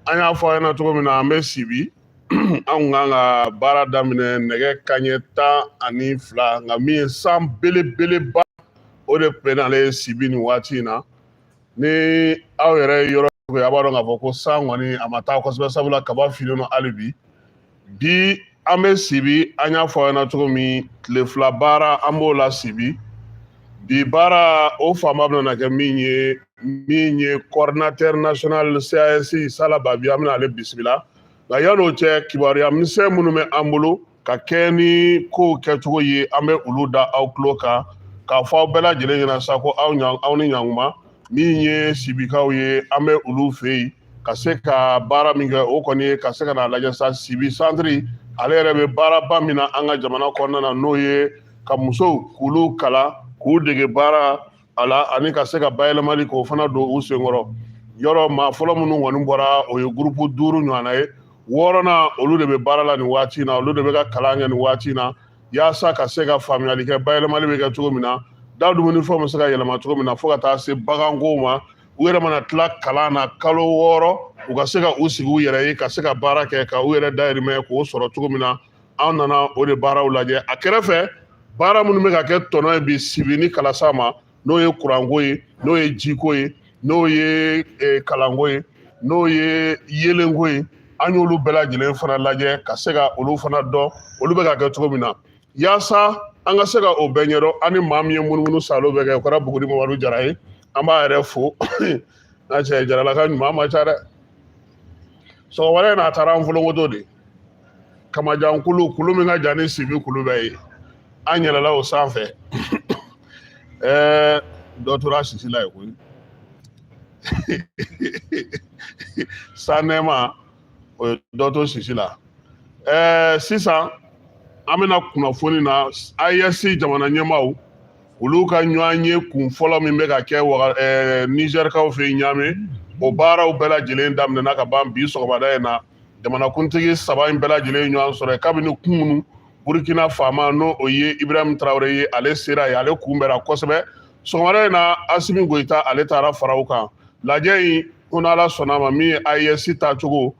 An y'a fɔ aw ɲɛna cogo min na, an bɛ Sibi. An kun kan ka baara daminɛ nɛgɛ kaɲɛ 12, nka min ye san belebeleba, o de tun bɛ n'ale Sibi nin waati in na. Ni aw yɛrɛ ye yɔrɔ ye, a b'a dɔn k'a fɔ ko san kɔni a ma taa kosɛbɛ, sabula kaba finnen don hali bi. Bi an bɛ Sibi, an y'a fɔ aw ɲɛna cogo min, tile 2 baara an b'o la Sibi. Bi baara o fanba bɛna kɛ min ye coordinateur national CAS Sala Babi, an bɛna ale bisimila. Nka yan'o cɛ, kibaruya misɛn minnu bɛ an bolo ka kɛ ni kow kɛcogo ye, an bɛ olu da aw tulo kan k'a fɔ aw bɛɛ lajɛlen ɲɛna sa ko aw ɲa aw ni ɲankuma. Min ye Sibikaw ye, an bɛ olu fɛ yen ka se ka baara min kɛ, o kɔni ye ka se ka n'a lajɛ sa Sibi centre ale yɛrɛ bɛ baaraba min na an ka jamana kɔnɔna na, n'o ye ka musow k'olu kalan, k'u dege baara a la, ani ka se ka bayɛlɛmali k'o fana don u senkɔrɔ. Yɔrɔ maa fɔlɔ minnu kɔni bɔra, o ye groupe 5 ɲɔgɔnna ye. Wɔɔrɔnan, olu de bɛ baara la nin waati in na, olu de bɛ ka kalan kɛ nin waati in na, yaasa ka se ka faamuyali kɛ bayɛlɛmali bɛ kɛ cogo min na, da dumunifɛnw bɛ se ka yɛlɛma cogo min na, fo ka taa se bagankow ma. U yɛrɛ mana tila kalan na kalo 6, u ka se ka u sigi u yɛrɛ ye, ka se ka baara kɛ ka u yɛrɛ dayirimɛ k'o sɔrɔ cogo min na. An nana o de baaraw lajɛ. A kɛrɛfɛ, baara minnu bɛ ka kɛ tɔnɔ ye bi Sibi ni Kalasa ma, n'o ye kuranko ye, n'o ye jiko ye, n'o ye kalanko ye, n'o ye yeelenko ye, an y'olu bɛɛ lajɛlen fana lajɛ ka se ka olu fana dɔn, olu bɛ ka kɛ cogo min na, yaasa an ka se ka o bɛɛ ɲɛdɔn. An ni maa min ye munumunu salo bɛɛ kɛ, o kɛra Buguni Mamadu Jara ye. An b'a yɛrɛ fo n'a cɛ Jaralaka ɲuman ma ca dɛ. Sɔgɔmada in na, a taara an folonkoto de Kamajan kulu, kulu min ka jan ni Sibi kulu bɛɛ ye. An yɛlɛla o sanfɛ. Dɔ tora sisi la yen koyi. Sanɛma, o ye dɔ to sisi la. Sisan an bɛna kunnafoni na AES jamana ɲɛmaaw, olu ka ɲɔgɔn ye kun fɔlɔ min bɛ ka kɛ waga Nizɛrikaw fɛ yen Ɲame, o baaraw bɛɛ lajɛlen daminɛna ka ban bi sɔgɔmada in na. Jamanakuntigi saba in bɛɛ lajɛlen ɲɔgɔn sɔrɔ kabini kunun. Burukina faama, n'o o ye Ibrahim Traoré ye, ale sera yen, ale kunbɛra kosɛbɛ. Sɔgɔmada in na, Asimi Goyita, ale taara fara u kan. Lajɛ in ko n'Ala sɔnna a ma, min ye AES taacogo,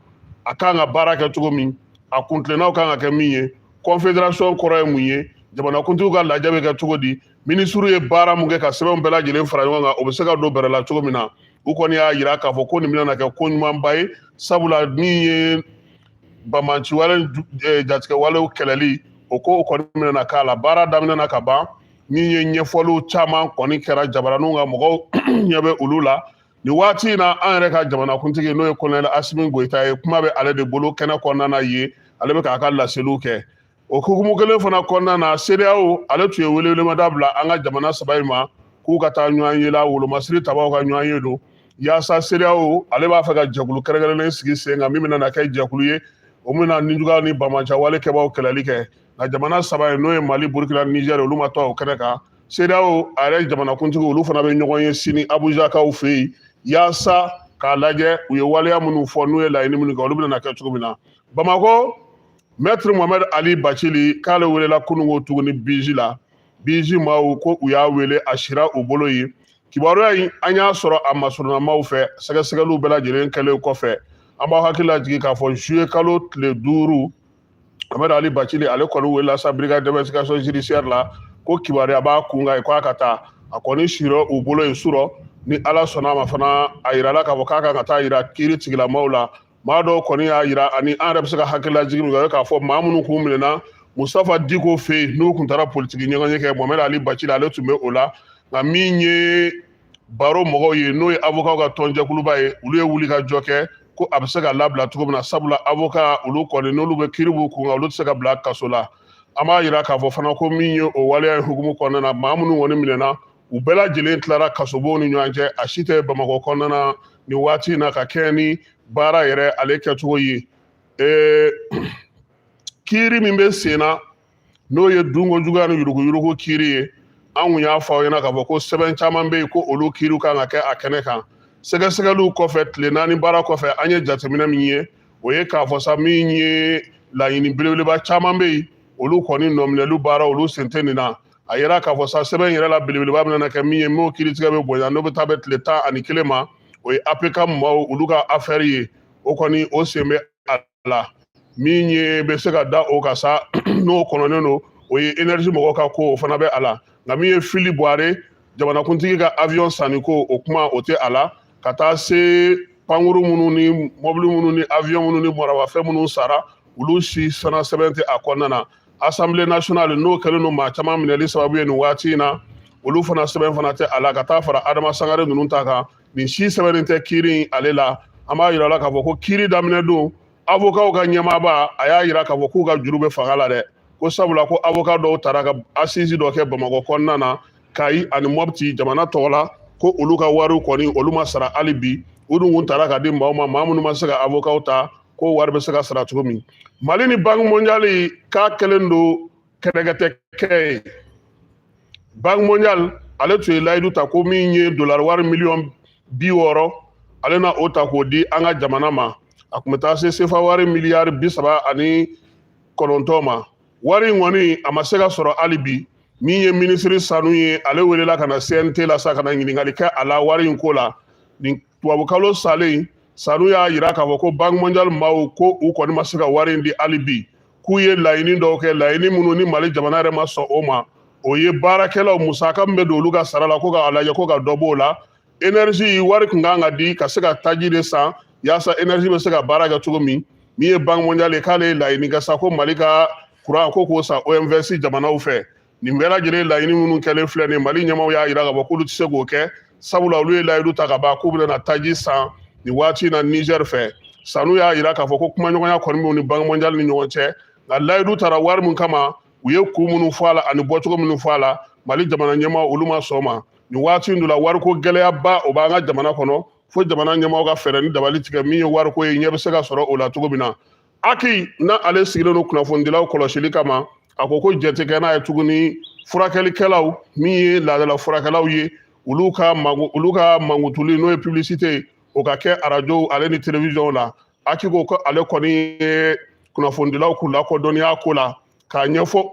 a kan ka baara kɛ cogo min, a kuntilennaw kan ka kɛ min ye, confédération kɔrɔ ye mun ye, jamanakuntigiw ka lajɛ bɛ kɛ cogo di, minisiriw ye baara mun kɛ ka sɛbɛnw bɛɛ lajɛlen fara ɲɔgɔn kan, o bɛ se ka don bɛrɛ la cogo min na. U kɔni y'a yira k'a fɔ ko nin bɛna kɛ ko ɲumanba ye, sabula min ye banbaanci wale, jatigɛ walew kɛlɛli, o ko kɔni bɛna k'a la. Baara daminɛna ka ban. Min ye ɲɛfɔliw caman kɔni kɛra jabaraninw kan, mɔgɔw ɲɛ bɛ olu la nin waati in na. An yɛrɛ ka jamanakuntigi, n'o ye colonel Asimi Goyita ye, kuma bɛ ale de bolo kɛnɛ kɔnɔna na yen, ale bɛ k'a ka laseliw kɛ. O hukumu kelen fana kɔnɔna na, CEDEAO ale tun ye welewelemada bila an ka jamana saba in ma k'u ka taa ɲɔgɔn ye la, wolomasiri tabaw ka ɲɔgɔn ye don, yaasa CEDEAO ale b'a fɛ ka jɛkulu kɛrɛnkɛrɛnnen sigi sen kan, min bɛna na kɛ jɛkulu ye, o bɛna nijuguya ni banbaanci wale kɛbaw kɛlɛli kɛ. Nka jamana saba in, n'o ye Mali, Burukina, Nizɛri, olu ma to o kɛnɛ kan. CEDEAO a yɛrɛ jamanakuntigi, olu fana bɛ ɲɔgɔn ye sini Abujakaw fɛ yen, yaasa k'a lajɛ u ye waleya minnu fɔ, n'u ye laɲini minnu kɛ, olu bɛna kɛ cogo min na. Bamakɔ, Maître Mohamed Ali Bacili, k'ale welela kununko tuguni BIJ la. BIJ maaw ko u y'a wele, a sira u bolo yen. Kibaruya in, an y'a sɔrɔ a masurunnamaw fɛ. Sɛgɛsɛgɛliw bɛɛ lajɛlen kɛlen kɔfɛ, an b'aw hakili lajigin k'a fɔ juillet kalo tile 5, Mohamed Ali Bacili ale kɔni welela sa brigade d'investigation judiciaire la, ko kibaruya b'a kun kan, ko a ka taa. A kɔni sira u bolo yen surɔ. Ni Ala sɔnna a ma fana, a yirala k'a fɔ k'a kan ka taa yira kiiri tigilamaw la. Maa dɔw kɔni y'a yira, ani an yɛrɛ bɛ se ka hakililajigin min kɛ, k'a fɔ maa minnu kun minɛna Mustafa Diko fɛ yen, n'u kun taara politiki ɲɔgɔnye kɛ, Mohamed Ali Bacili ale tun bɛ o la. Nka min ye barreau mɔgɔw ye, n'o ye avocat ka tɔnjɛkuluba ye, olu ye wuli ka jɔ kɛ ko a bɛ se ka labila cogo min na, sabula avocat olu kɔni, n'olu bɛ kiiri b'u kun kan, olu tɛ se ka bila kaso la. An b'a yira k'a fɔ fana ko min ye o waleya in hukumu kɔnɔna na, maa minnu kɔni minɛna, u bɛɛ lajɛlen tilara kasobonw ni ɲɔgɔn cɛ. A si tɛ Bamakɔ kɔnɔna na nin waati in na ka kɛɲɛ ni baara yɛrɛ ale kɛcogo ye. Kiiri min bɛ sen na, n'o ye dunko juguya ni yuruguyurugu kiiri ye, an kun y'a fɔ aw ɲɛna k'a fɔ ko sɛbɛn caman bɛ yen ko olu kiiriw kan ka kɛ a kɛnɛ kan. Sɛgɛsɛgɛliw kɔfɛ, tile 4 baara kɔfɛ, an ye jateminɛ min ye, o ye k'a fɔ sa min ye laɲini belebeleba caman bɛ yen, olu kɔni nɔminɛliw baara, olu sen tɛ nin na. A yira k'a fɔ sa sɛbɛn yɛrɛ la belebeleba bɛna kɛ min ye, n'o kiiritigɛ bɛ bonya, n'o bɛ taa bɛ tile 11 ma, o ye APK maaw olu ka affaire ye. O kɔni, o sen bɛ a la. Min ye bɛ se ka da o kan sa, n'o kɔnɔnen don, o ye énergie mɔgɔw ka ko, o fana bɛ a la. Nka min ye Fily Bouaré, jamanakuntigi ka avion sanni ko, o kuma o tɛ a la. Ka taa se pankuru minnu ni mɔbili minnu ni avion minnu ni maramafɛn minnu sara, olu si fana sɛbɛn tɛ a kɔnɔna na. Assemblée nationale, n'o kɛlen don maa caman minɛli sababu ye nin waati in na, olu fana sɛbɛn fana tɛ a la. Ka taa fara Adama Sangare ninnu ta kan, nin si sɛbɛnnen tɛ kiiri ale la. An b'a yira la k'a fɔ ko kiiri daminɛ don, avocat ka ɲɛmaaba a y'a yira k'a fɔ k'u ka juru bɛ fanga la dɛ, ko sabula ko avocat dɔw taara ka assise dɔ kɛ Bamakɔ kɔnɔna na, Kayi ani Mɔpti, jamana tɔgɔ la, ko olu ka wariw kɔni, olu ma sara hali bi. U dun kun taara ka di maaw ma, maa minnu ma se ka avocat ta, ko wari bɛ se ka sara cogo min. Mali ni Banque mondiale k'a kɛlen don kɛrɛkɛtɛ kɛ ye. Banque mondiale, ale tun ye layidu ta ko min ye dolari wari miliyɔn 60, ale na o ta k'o di an ka jamana ma. A tun bɛ taa se sefa wari miliyari 39 ma. Wari in kɔni, a ma se ka sɔrɔ hali bi. Min ye minisiri Sanu ye, ale welela ka na CNT la sa, ka na ɲininkali kɛ a la wari in ko la. Nin tubabukalo salen, Sanu y'a yira k'a fɔ ko Banque mondiale maaw ko u kɔni ma se ka wari in di hali bi, k'u ye laɲini dɔw kɛ, laɲini minnu ni Mali jamana yɛrɛ ma sɔn o ma. O ye baarakɛlaw musaka min bɛ don olu ka sara la, ko k'a lajɛ ko ka dɔ b'o la. Énergie wari tun kan ka di ka se ka taji de san yaasa énergie bɛ se ka baara kɛ cogo min. Min ye Banque mondiale ye, k'ale ye laɲini kɛ sa ko Mali ka courant, ko k'o san OMVS jamanaw fɛ. Nin bɛɛ lajɛlen laɲini minnu kɛlen filɛ nin, Mali ɲɛmaaw y'a yira k'a fɔ k'olu tɛ se k'o kɛ, sabula olu ye layidu ta ka ban k'u bɛna taji san nin waati in na Niger fɛ. Sanu y'a yira k'a fɔ ko kumaɲɔgɔnya kɔni b'u ni Banque mondiale ni ɲɔgɔn cɛ, nka layidu tara wari min kama, u ye kun minnu fɔ a la ani bɔcogo minnu fɔ a la, Mali jamana ɲɛmaaw, olu ma sɔn ma. Nin waati in dun la, wariko gɛlɛyaba o b'an ka jamana kɔnɔ, fo jamana ɲɛmaaw ka fɛɛrɛ ni dabali tigɛ min ye wariko ye, ɲɛ bɛ se ka sɔrɔ o la cogo min na. Aki n'a ale sigilen don kunnafonidilaw kɔlɔsili kama, a ko ko jɛ tɛ kɛ n'a ye tuguni furakɛlikɛlaw, min ye laadala furakɛlaw ye, olu ka mankutuli, n'o ye publicité ye, o ka kɛ arajow ale ni télévision la. Aki ko ko ale kɔni ye kunnafonidilaw k'u lakodɔnniya ko la, k'a ɲɛfɔ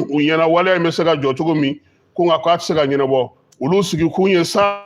u ɲɛna waleya in bɛ se ka jɔ cogo min, ko nka k'a tɛ se ka ɲɛnabɔ. Olu sigi kun ye sa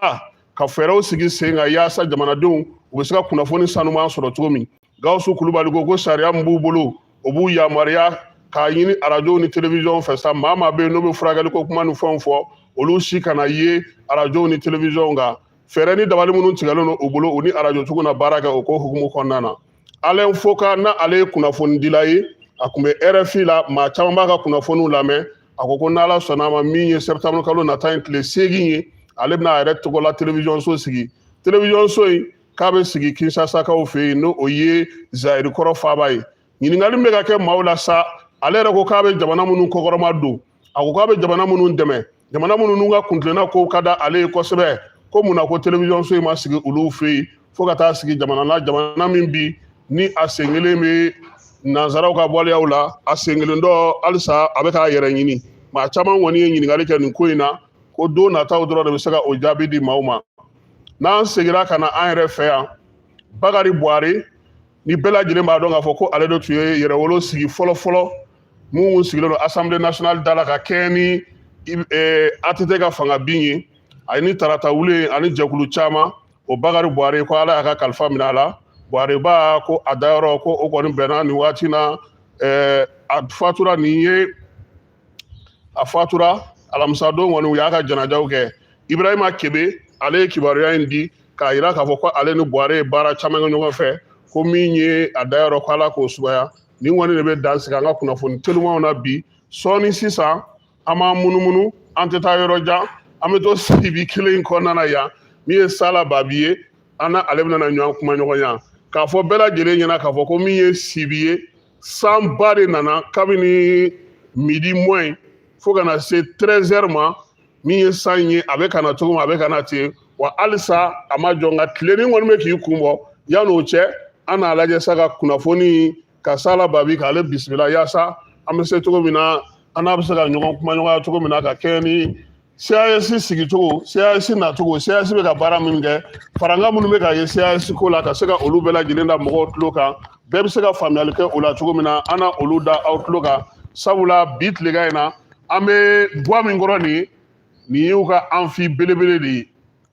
ka fɛɛrɛw sigi sen kan yaasa jamanadenw u bɛ se ka kunnafoni sanuman sɔrɔ cogo min. Gawusu Kulubali ko ko sariya min b'u bolo, o b'u yamaruya k'a ɲini arajow ni télévision fɛ sa, maa maa bɛ yen n'o bɛ furakɛli ko kuma ni fɛnw fɔ, olu si kana ye arajow ni télévision kan. Fɛɛrɛ ni dabali minnu tigɛlen don u bolo, u ni arajo tigiw na baara kɛ o ko hukumu kɔnɔna na. Alain Foka, n'a ale ye kunnafonidila ye, a tun bɛ RFI la, maa caman b'a ka kunnafoniw lamɛn, a ko ko n'Ala sɔnna a ma, min ye septembre kalo nata in tile 8 ye, ale bɛna a yɛrɛ tɔgɔ la télévision so sigi. Télévision so in k'a bɛ sigi Kinshasakaw fɛ yen, n'o o ye Zayiri kɔrɔ faaba ye. Ɲininkali min bɛ ka kɛ maaw la sa, ale yɛrɛ ko k'a bɛ jamana minnu kɔkɔrɔma don, a ko k'a bɛ jamana minnu dɛmɛ, jamana minnu n'u ka kuntilenna kow ka di ale ye kosɛbɛ, ko mun na ko télévision so in ma sigi olu fɛ yen, fo ka taa sigi jamana la, jamana min bi ni a sen kelen bɛ nanzaraw ka waleyaw la, a sen kelen dɔ halisa a bɛ k'a yɛrɛ ɲini. Maa caman kɔni ye ɲininkali kɛ nin ko in na, ko don nataw dɔrɔn de bɛ se ka o jaabi di maaw ma. N'an seginna ka na an yɛrɛ fɛ yan, Bakari Buwari, ni bɛɛ lajɛlen b'a dɔn k'a fɔ ko ale de tun ye yɛrɛwolo sigi fɔlɔ fɔlɔ mun sigilen don Assemblée nationale da la ka kɛɲɛ ni ATT ka fanga bin ye, a ni tarata wuli ani jɛkulu caman, o Bakari Buwari, ko Ala y'a ka kalifa minɛ a la. Buwari ba ko a dayɔrɔ ko o kɔni bɛnna nin waati na. A fatura nin ye, a fatura alamisadon kɔni, u y'a ka janajaw kɛ. Ibrahima Kebe, ale ye kibaruya in di k'a yira k'a fɔ ko ale ni Buwari ye baara caman kɛ ɲɔgɔn fɛ, ko min ye a dayɔrɔ, ko Ala k'o sumaya. Nin kɔni de bɛ dan sigi an ka kunnafoni telimanw na bi. Sɔɔni sisan, an b'an munumunu, an tɛ taa yɔrɔ jan, an bɛ to Sibi kelen in kɔnɔna na yan. Min ye Sala Babi ye, an na ale bɛna ɲɔgɔn kuma ɲɔgɔnya k'a fɔ bɛɛ lajɛlen ɲɛna k'a fɔ ko min ye Sibi ye, sanba de nana kabini midi moins fo ka na se 13 heures ma. Min ye san ye, a bɛ ka na cogo min, a bɛ ka na ten wa, halisa a ma jɔ, nka tilenin kɔni bɛ k'i kun bɔ. Yan'o cɛ, an n'a lajɛ sa ka kunnafoni ka Sala Babi k'ale bisimila, yaasa an bɛ se cogo min na, an n'a bɛ se ka ɲɔgɔn kuma ɲɔgɔnya cogo min na, ka kɛɲɛ ni CAS sigicogo, CAS nacogo, CAS bɛ ka baara min kɛ, farankan minnu bɛ ka ye CAS ko la, ka se ka olu bɛɛ lajɛlen da mɔgɔw tulo kan, bɛɛ bɛ se ka faamuyali kɛ o la cogo min na, an na olu da aw tulo kan. Sabula bi tilegan in na, an bɛ guwa min kɔrɔ nin ye, nin y'u ka amphi belebele de ye,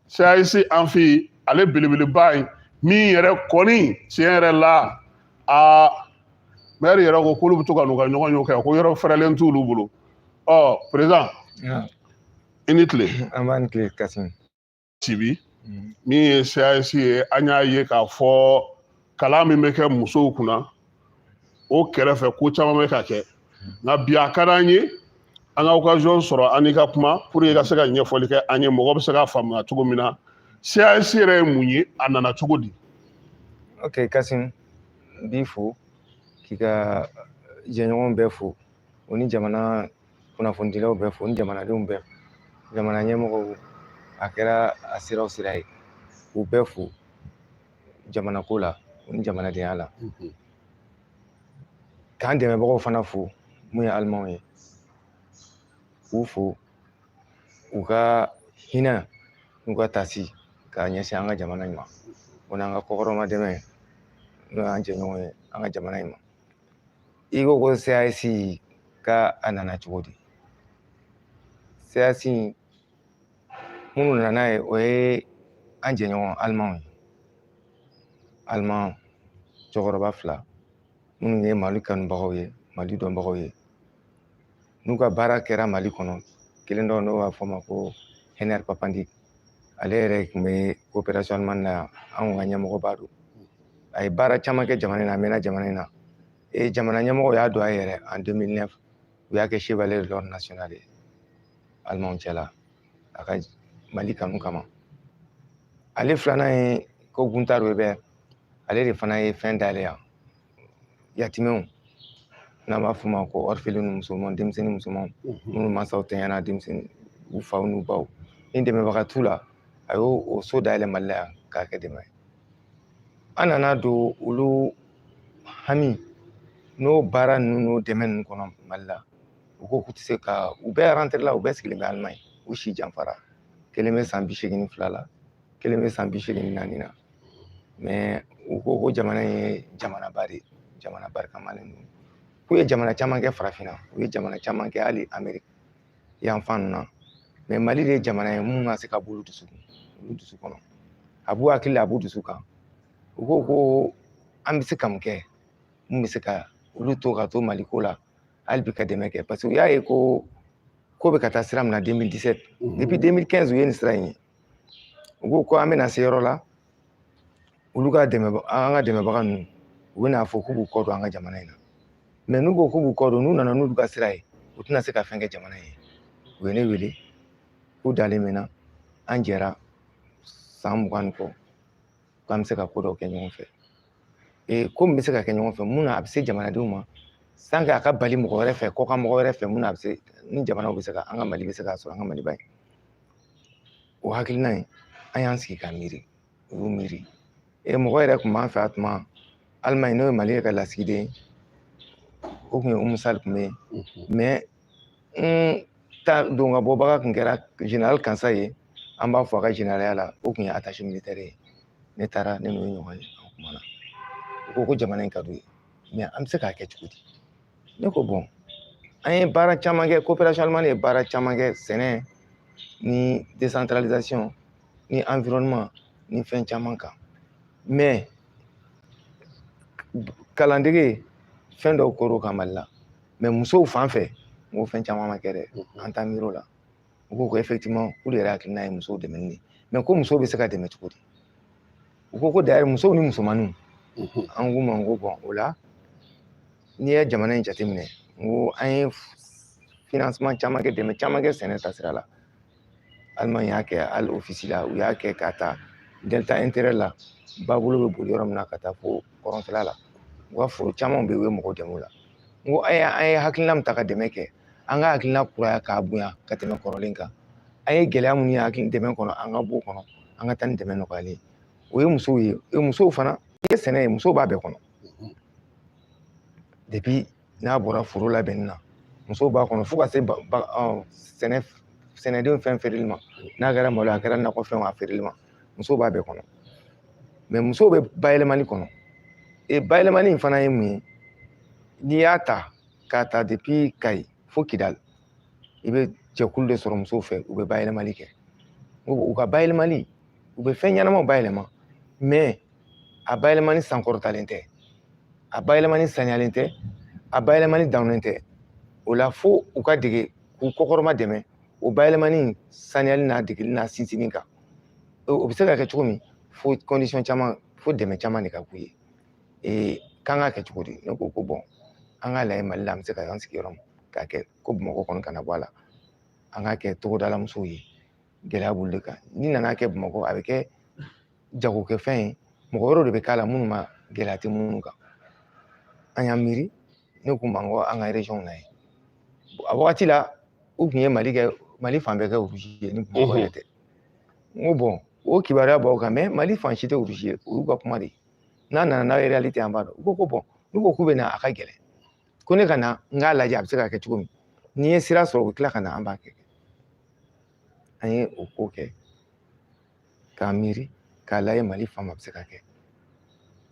CAS amphi ale belebeleba ye. Min yɛrɛ kɔni tiɲɛ yɛrɛ la, a maire yɛrɛ ko k'olu bɛ to ka n'u ka ɲɔgɔn ye kɛ, ko yɔrɔ fɛrɛlen t'olu bolo. Ɔ président, i ni tile. An b'an tile, Kasim. Sibi min ye CAS ye, an y'a ye k'a fɔ kalan min bɛ kɛ musow kunna, o kɛrɛfɛ ko caman bɛ ka kɛ. Nka bi a ka d'an ye an ka occasion sɔrɔ an n'i ka kuma pour que i ka se ka ɲɛfɔli kɛ an ye, mɔgɔ bɛ se k'a faamuya cogo min na, CAS yɛrɛ ye mun ye, a nana cogo di? Ok Kasim, n b'i fo k'i ka jɛɲɔgɔn bɛɛ fo, o ni jamana kunnafonidilaw bɛɛ fo, ni jamanadenw bɛɛ, jamana ɲɛmɔgɔw, a kɛra a sira o sira ye, k'u bɛɛ fo jamana ko la o ni jamanadenya la, k'an dɛmɛbagaw fana fo, mun ye alimanw ye, k'u fo u ka hinɛ n'u ka tasi k'a ɲɛsin an ka jamana in ma, o n'an ka kɔkɔrɔma dɛmɛ n'o y'an jɛɲɔgɔn ye an ka jamana in ma. I ko ko CAS ka a nana cogo di? CAS minnu nana n'a ye, o ye an jɛɲɔgɔn alimanw ye, aliman cɛkɔrɔba fila minnu ye Mali kanubagaw ye, Mali dɔnbagaw ye, n'u ka baara kɛra Mali kɔnɔ. Kelen dɔ n'o b'a fɔ ma ko Henner Papendick, ale yɛrɛ tun bɛ coopération allemande na yan, anw ka ɲɛmɔgɔba don. A ye baara caman kɛ jamana in na, a mɛnna jamana in na. E jamana ɲɛmɔgɔw y'a don a yɛrɛ en 2009, u y'a kɛ chevalier de l'ordre national ye alimanw cɛla, a ka Mali kanu kama. Ale filanan ye ko Gunther Weber, ale de fana ye fɛn dayɛlɛ yan, yatimɛw, n'an b'a f'o ma ko orphelin, musoman, denmisɛnnin musomanw minnu mansaw tɛɲɛna, denmisɛnnin u faw n'u baw ni dɛmɛbaga t'u la, a y'o o so dayɛlɛ Mali la yan k'a kɛ dɛmɛ ye. An nana don olu hami n'o baara ninnu n'o dɛmɛ ninnu kɔnɔ Mali la. U ko k'u tɛ se ka u bɛɛ rentré la, u bɛɛ sigilen bɛ Allemagne, u si janfara, kelen bɛ san 82 la, kelen bɛ san 84 na. Mais u ko ko jamana in ye jamanaba de ye, jamana barikamalen don, k'u ye jamana caman kɛ farafinna, u ye jamana caman kɛ hali Amérique yan fan ninnu na, mais Mali de ye jamana ye mun ka se ka bɔ olu dusukun, olu dusu kɔnɔ, a b'u hakili la, a b'u dusu kan. U ko ko an bɛ se ka mun kɛ mun bɛ se ka olu to ka to Mali ko la hali bi ka dɛmɛ kɛ? Parce que u y'a ye ko ko bɛ ka taa sira min na 2017, depuis 2015 u ye nin sira in ye. U ko ko an bɛna se yɔrɔ la, olu ka dɛmɛ, an ka dɛmɛbaga ninnu, u bɛna fɔ k'u b'u kɔ don an ka jamana in na. Mais n'u ko k'u b'u kɔ don, n'u nana n'olu ka sira ye, u tɛna se ka fɛn kɛ jamana in ye. U ye ne wele k'u dalen bɛ n na, an jɛra san 20 ni kɔ, k'an bɛ se ka ko dɔw kɛ ɲɔgɔn fɛ. Ee ko min bɛ se ka kɛ ɲɔgɔn fɛ, mun na a bɛ se jamanadenw ma sans que a ka bali mɔgɔ wɛrɛ fɛ, kɔkan mɔgɔ wɛrɛ fɛ, mun na a bɛ se ni jamanaw bɛ se ka an ka Mali bɛ se k'a sɔrɔ an ka Maliba ye. O hakilina in, an y'an sigi ka miiri, u y'u miiri. E mɔgɔ yɛrɛ tun b'an fɛ a tuma Allemagne, n'o ye Mali yɛrɛ ka lasigiden ye, o tun ye Umu Sall tun bɛ yen. Mais n ta don ka bɔbaga tun kɛra général Kansa ye, an b'a fɔ a ka généraliya la, o tun ye attaché militaire ye. Ne taara, ne n'o ye ɲɔgɔn ye, an kumana. U ko ko jamana in ka d'u ye, mais an bɛ se k'a kɛ cogo di? Ne ko bon, an ye baara caman kɛ, coopération allemande ye baara caman kɛ sɛnɛ ni décentralisation ni environnement ni fɛn caman kan, mais kalandege fɛn dɔw kɛr'o kan Mali la, mais musow fan fɛ, n ko fɛn caman ma kɛ dɛ, an t'an miiri o la. U ko ko effectivement, k'olu yɛrɛ hakilina ye musow dɛmɛni de, mais ko musow bɛ se ka dɛmɛ cogo di? U ko ko d'ailleurs musow ni musomaninw. An k'u ma, n ko bon, o la n'i ye jamana in jateminɛ, n ko an ye financement caman kɛ, dɛmɛ caman kɛ sɛnɛ taasira la. Allemagne y'a kɛ hali office la, u y'a kɛ ka taa delta intérieur la, babolo bɛ boli yɔrɔ min na, ka taa fo kɔrɔnfɛla la, u ka foro caman bɛ yen, u ye mɔgɔw dɛmɛ o la. N ko an ye hakilina min ta ka dɛmɛ kɛ, an ka hakilina kuraya k'a bonya ka tɛmɛ kɔrɔlen kan. An ye gɛlɛya minnu ye hakili dɛmɛ kɔnɔ, an ka b'o kɔnɔ, an ka taa ni dɛmɛ nɔgɔyalen ye. O ye musow ye, musow fana i ye sɛnɛ ye, musow b'a bɛɛ kɔnɔ, depuis n'a bɔra foro labɛnni na, musow b'a kɔnɔ, fo ka se sɛnɛ sɛnɛdenw fɛn feereli ma, n'a kɛra malo, a kɛra nakɔfɛnw a feereli ma, musow b'a bɛɛ kɔnɔ. Mais musow bɛ bayɛlɛmani kɔnɔ. E bayɛlɛmani in fana ye mun ye? N'i y'a ta k'a ta depuis Kayi fo Kidali, i bɛ jɛkulu de sɔrɔ musow fɛ, u bɛ bayɛlɛmali kɛ. U ka bayɛlɛmali, u bɛ fɛn ɲɛnamaw bayɛlɛma, mais A bayɛlɛmani sankɔrɔtalen tɛ, a bayɛlɛmani saniyalen tɛ, a bayɛlɛmani dannen tɛ. O la fo u ka dege k'u kɔkɔrɔma dɛmɛ o bayɛlɛmani saniyali n'a degeli n'a sinsinni kan. O bɛ se ka kɛ cogo min, fo condition caman, fo dɛmɛ caman de ka k'u ye. K'an k'a kɛ cogo di? Ne ko ko bon, an k'a lajɛ Mali la, an bɛ se ka an sigi yɔrɔ min k'a kɛ ko Bamakɔ kɔni kana bɔ a la. An k'a kɛ togodala musow ye, gɛlɛya b'olu de kan. N'i nana kɛ Bamakɔ, a bɛ kɛ jagokɛfɛn ye, mɔgɔ wɛrɛw de bɛ k'a la minnu ma gɛlɛya tɛ minnu kan. An y'an miiri, ne k'u ma ko an ka région na ye. A wagati la, u tun ye Mali kɛ, Mali fan bɛɛ kɛ rouge ye ni Bamakɔ yɛrɛ tɛ. N ko bon, o kibaruya b'aw kan, mais Mali fan si tɛ rouge ye, o y'u ka kuma de ye. N'a nana n'a ye réalité, an b'a dɔn. U ko ko bon, n'u ko k'u bɛ na, a ka gɛlɛn. Ko ne ka na n k'a lajɛ a bɛ se ka kɛ cogo min. N'i ye sira sɔrɔ, u bɛ tila ka na, an b'a kɛ. An ye o ko kɛ k'a miiri k'a lajɛ Mali fan a bɛ se ka kɛ.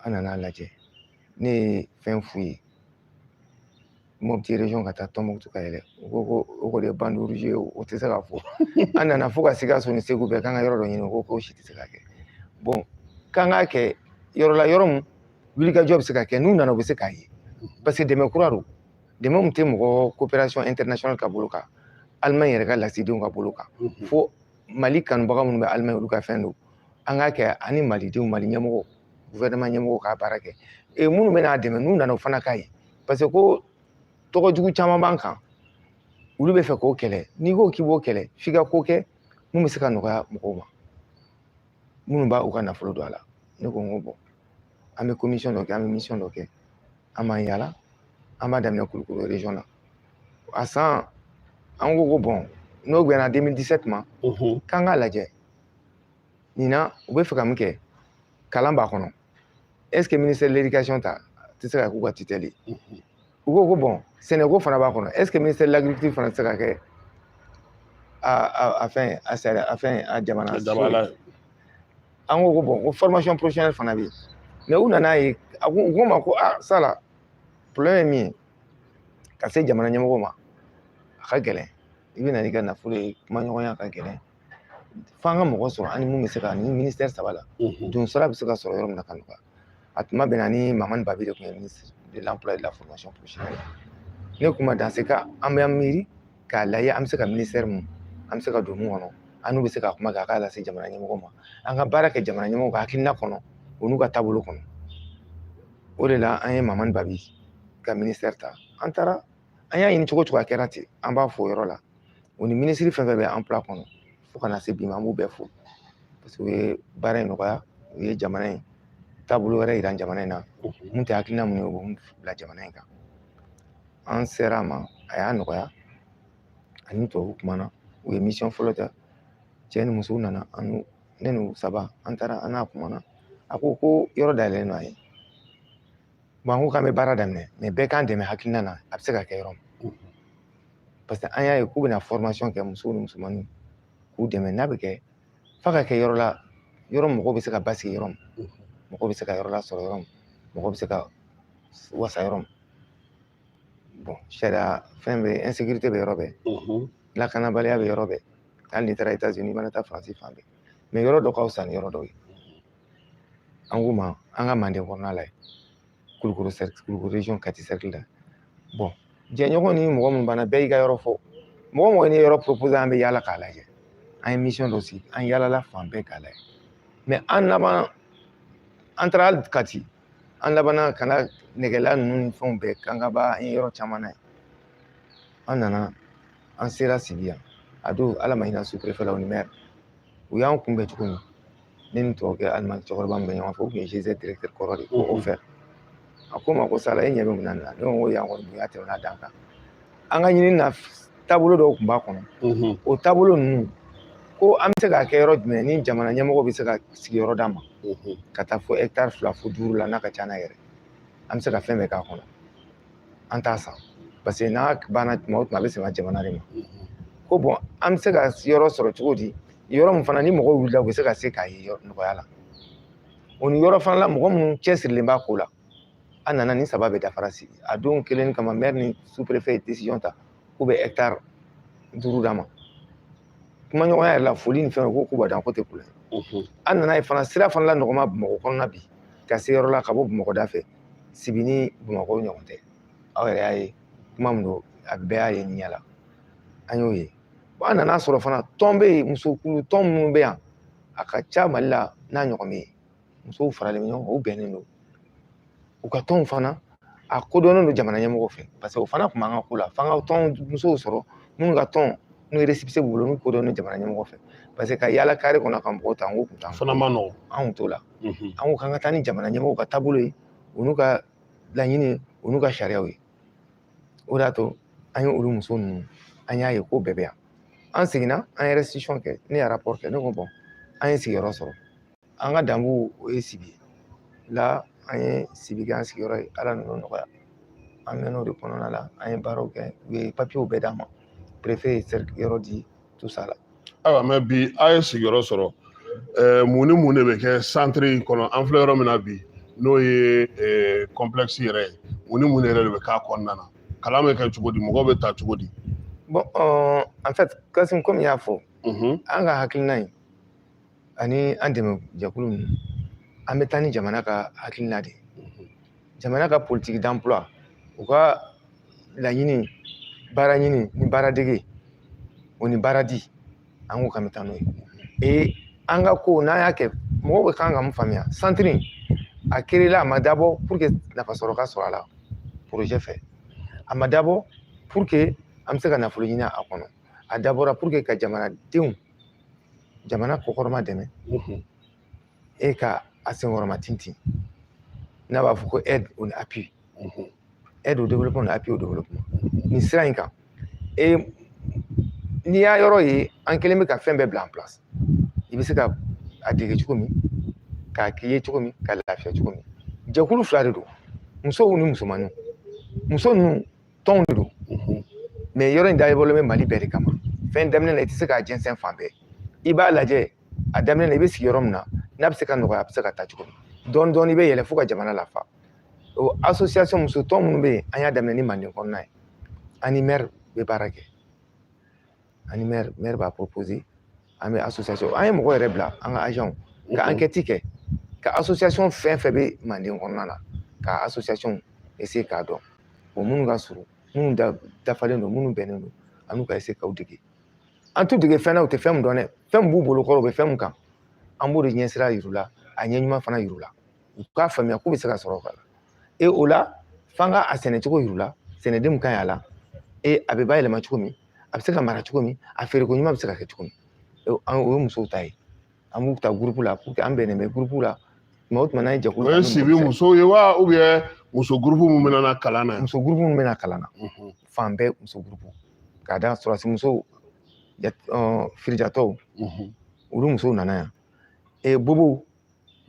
An nana lajɛ, ne ye fɛn f'u ye, Mopti région ka taa Tɔnbukutu ka yɛlɛ. U ko ko o kɔni ye bande rouge ye, o tɛ se ka fɔ. An nana fo ka Sikaso ni Segu bɛɛ k'an ka yɔrɔ dɔ ɲini, u ko k'o si tɛ se ka kɛ. Bon, k'an k'a kɛ yɔrɔ la, yɔrɔ min wulikajɔ bɛ se ka kɛ, n'u nana u bɛ se k'a ye, parce que dɛmɛ kura don, dɛmɛ min tɛ mɔgɔ coopération internationale ka bolo kan, Allemagne yɛrɛ ka lasigidenw ka bolo kan, fo Mali kanubaga minnu bɛ Allemagne, olu ka fɛn don. An k'a kɛ ani malidenw, Mali ɲɛmɔgɔ, gouvernement ɲɛmɔgɔw k'a baara kɛ. Minnu bɛ n'a dɛmɛ, n'u nana, o fana k'a ye, parce que ko tɔgɔ jugu caman b'an kan, olu bɛ fɛ k'o kɛlɛ. N'i ko k'i b'o kɛlɛ, f'i ka ko kɛ mun bɛ se ka nɔgɔya mɔgɔw ma minnu b'a u ka nafolo don a la. Ne ko n ko bon, an bɛ commission dɔ kɛ, an bɛ mission dɔ kɛ, an b'an yala, an b'a daminɛ Kulukoro région na. A san, an ko ko bon, n'o bɛnna 2017 ma, k'an k'a lajɛ ɲinan u bɛ fɛ ka min kɛ, kalan b'a kɔnɔ. Est ce que ministère de l'éducation ta tɛ se ka k'u ka tutelle ye? U ko ko bon, sɛnɛko fana b'a kɔnɔ. Est ce que ministère de l'agriculture fana tɛ se ka kɛ a fɛn, a sariya, a fɛn, a jamana so ye? An ko ko bon, ko formation professionnelle fana bɛ yen. Mais u nana ye, a ko, u ko ma ko ah, sala problème ye min ye, ka se jamana ɲɛmɔgɔw ma, a ka gɛlɛn. I bɛ na n'i ka nafolo ye, kumaɲɔgɔnya ka gɛlɛn. F'an ka mɔgɔ sɔrɔ an ni mun bɛ se ka ni ministère saba la don sara bɛ se ka sɔrɔ yɔrɔ min na ka nɔgɔya. A tuma bɛnna ni Mamani Babi de tun ye ministre de l'emploi et de la formation professionnelle. Ne kuma dans ce cas, an bɛ miiri k'a lajɛ an bɛ se ka ministère mun, an bɛ se ka don mun kɔnɔ, an n'u bɛ se ka kuma kɛ a k'a lase jamana ɲɛmɔgɔ ma, an ka baara kɛ jamana ɲɛmɔgɔ ka hakilina kɔnɔ, o n'u ka taabolo kɔnɔ. O de la an ye Mamani Babi ka ministère ta. An taara, an y'a ɲini cogo o cogo, a kɛra ten. An b'a fɔ o yɔrɔ la, o ni minisiri fɛn fɛn bɛ emploi kɔnɔ fo ka na se bi ma, an b'u bɛɛ fo, parce que u ye baara in nɔgɔya, u ye jamana in taabolo wɛrɛ yira jamana in na mun tɛ hakilina mun ye, u b'o bila jamana in kan. An sera a ma, a y'a nɔgɔya. Ani tubabu kumana, u ye mission fɔlɔ ta, cɛ ni musow nana, an n'u, ne n'u saba, an taara, an n'a kumana. A ko ko yɔrɔ dayɛlɛlen don a ye. Bon, an ko k'an bɛ baara daminɛ, mais bɛɛ k'an dɛmɛ hakilina na, a bɛ se ka kɛ yɔrɔ min, parce que an y'a ye k'u bɛna formation kɛ musow ni musomaninw k'u dɛmɛ. N'a bɛ kɛ f'a ka kɛ yɔrɔ la, yɔrɔ mɔgɔw bɛ se ka basigi yɔrɔ min, mɔgɔw bɛ se ka yɔrɔ lasɔrɔ yɔrɔ min, mɔgɔw bɛ se ka wasa yɔrɔ min. Bon, sariya fɛn bɛ, insécurité bɛ yɔrɔ bɛɛ, lakanabaliya bɛ yɔrɔ bɛɛ. Hali n'i taara États-Unis, i mana taa Faransi, fan bɛɛ. Mais yɔrɔ dɔ ka fisa ni yɔrɔ dɔw ye. An k'u ma an ka Manden kɔnɔna la yen, Kulukoro cercle, Kulukoro région, Kati cercle la. Bon, jɛɲɔgɔn ni mɔgɔ min banna, bɛɛ y'i ka yɔrɔ fɔ. Mɔgɔ mɔgɔ n'i ye yɔrɔ proposé, an bɛ yaala k'a lajɛ. An ye mission dɔ sigi, an yaalala fan bɛɛ k'a lajɛ. Mais an laban, an taara hali Kati, an labanna ka na nɛgɛla ninnu ni fɛnw bɛɛ Kankaba, an ye yɔrɔ caman na ye. An nana, an sera Sibi yan. A don, Ala ma hinɛ sous-préfet la, o ni maire, u y'an kunbɛn cogo min, ne ni tubabukɛ Allemagne cɛkɔrɔba min bɛ ɲɔgɔn fɛ, o tun ye GIZ directeur kɔrɔ de ye, ko Ofer. A ko n ma ko Sala, e ɲɛ bɛ mun na nin na? Ne ko n ko yan kɔni bonya tɛmɛna dan kan. An ka ɲini na, taabolo dɔw tun b'a kɔnɔ. O taabolo ninnu ko an bɛ se k'a kɛ yɔrɔ jumɛn ni jamana ɲɛmɔgɔ bɛ se ka sigiyɔrɔ d'an ma, ka taa fo hectare 2 fo 5 la, n'a ka ca n'a yɛrɛ, an bɛ se ka fɛn bɛɛ k'a kɔnɔ, an t'a san, parce que n'a banna tuma o tuma, a bɛ sɛmɛ jamana de ma. Ko bon, an bɛ se ka yɔrɔ sɔrɔ cogo di, yɔrɔ min fana ni mɔgɔw wulila, u bɛ se ka se k'a ye nɔgɔya la, o ni yɔrɔ fana la mɔgɔ minnu cɛsirilen b'a ko la. An nana ni saba bɛɛ dafara sigi. A don kelen kama, maire ni sous-préfet ye décision ta k'u bɛ hectare 5 d'a ma. Kumaɲɔgɔnya yɛrɛ la, foli ni fɛnw, ko k'u b'a dɔn ko tɛ problème. An nana ye fana, sira fana la nɔgɔma Bamakɔ kɔnɔna bi. Ka se yɔrɔ la ka bɔ Bamakɔ da fɛ, Sibi ni Bamakɔ ɲɔgɔn tɛ. Aw yɛrɛ y'a ye kuma min don, a bɛɛ y'a ye ɲɛ la, an y'o ye. An nana sɔrɔ fana tɔn bɛ yen, musokulu tɔn minnu bɛ yan, a ka ca Mali la n'a ɲɔgɔn bɛ yen. Musow faralen bɛ ɲɔgɔn kan, u bɛnnen don u ka tɔnw fana, a kodɔnnen don jamana ɲɛmɔgɔw fɛ, parce que o fana tun b'an ka ko la, f'an ka tɔn musow sɔrɔ minnu ka tɔn n'u ye récépissé b'u bolo, n'u kodɔnnen don jamana ɲɛmɔgɔ fɛ, parce que ka yaala kare kɔnɔ ka mɔgɔw ta, an k'o kun t'an fana ma nɔgɔn. Anw t'o la. An ko k'an ka taa ni jamana ɲɛmɔgɔw ka taabolo ye, u n'u ka laɲini ye, u n'u ka sariyaw ye. O de y'a to an ye olu muso ninnu, an y'a ye ko bɛɛ bɛ yan. An seginna, an ye restitution kɛ, ne ye rapport kɛ, ne ko bon, an ye sigiyɔrɔ sɔrɔ, an ka danbu o ye Sibi ye la, an ye Sibi kɛ an sigiyɔrɔ ye. Ala ninnu nɔgɔya, an mɛn'o de kɔnɔna la, an ye baaraw kɛ, u ye papiyew bɛɛ d'an ma, préfet ye yɔrɔ di, tout ça la. Ayiwa, mais bi a ye sigiyɔrɔ sɔrɔ, mun ni mun de bɛ kɛ centre in kɔnɔ? An filɛ yɔrɔ min na bi, n'o ye complexe yɛrɛ ye, mun ni mun de yɛrɛ de bɛ k'a kɔnɔna na? Kalan bɛ kɛ cogo di? Mɔgɔw bɛ ta cogo di? Bon, en fait, Kasim, komi n y'a fɔ, an ka hakilina ye ani an dɛmɛ jɛkulu ninnu, an bɛ taa ni jamana ka hakilina de ye, jamana ka politique d'emploi, u ka laɲini baara ɲini ni baara dege o ni baara di, an ko k'an bɛ taa n'o ye. Et an ka ko n'an y'a kɛ, mɔgɔw bɛ kan ka mun faamuya? Centre in a créé la, a ma dabɔ pour que nafa sɔrɔ ka sɔrɔ a la projet fɛ, a ma dabɔ pour que an bɛ se ka nafolo ɲini a kɔnɔ, a dabɔra pour que ka jamanadenw, jamana kɔkɔrɔma dɛmɛ e ka a senkɔrɔma tintin, n'a b'a fɔ ko aide au appui, aide au développement, appui au développement, nin sira in kan. E n'i y'a yɔrɔ ye, an kɛlen bɛ ka fɛn bɛɛ bila en place, i bɛ se ka a dege cogo min, k'a k'i ye cogo min, ka lafiya cogo min. Jɛkulu fila de don, musow ni musomaninw. Muso ninnu tɔnw de don, mais yɔrɔ in dabɔlen bɛ Mali bɛɛ de kama. Fɛn daminɛ na, i tɛ se k'a jɛnsɛn fan bɛɛ. I b'a lajɛ a daminɛ na, i bɛ sigi yɔrɔ min na, n'a bɛ se ka nɔgɔya, a bɛ se ka taa cogo min, dɔɔni dɔɔni i bɛ yɛlɛ fo ka jamana lafa. O association muso tɔn minnu bɛ yen, an y'a daminɛ ni Manden kɔnɔna ye, an ni maire bɛ baara kɛ, an ni maire b'a proposer, an bɛ association, an ye mɔgɔ yɛrɛ bila, an ka agent ka enquête kɛ, ka association fɛn fɛn bɛ Manden kɔnɔna na, ka association essayer k'a dɔn o minnu ka surun, minnu dafalen don, minnu bɛnnen don, an n'u ka essayer k'aw dege. An t'u dege fɛn na, u tɛ fɛn min dɔn dɛ, fɛn min b'u bolo kɔrɔ, u bɛ fɛn min kan, an b'o de ɲɛsira yir'u la, a ɲɛ ɲuman fana yir'u la, u k'a faamuya k'u bɛ se ka sɔrɔ o la. E o la, f'an ka a sɛnɛcogo yir'u la, sɛnɛden min ka ɲi a la, e a bɛ bayɛlɛma cogo min, a bɛ se ka mara cogo min, a feereko ɲuman bɛ se ka kɛ cogo min. O ye musow ta ye, an b'u ta groupe la pour que an bɛnnen bɛ groupe la tuma o tuma n'an ye jɛkulu. O ye Sibi musow ye wa, ou bien muso groupe mun bɛ na kalan na? Muso groupe minnu bɛ na kalan na, fan bɛɛ muso groupe, k'a da sɔrɔdasi musow, firijatɔw, olu musow nana yan, e bobow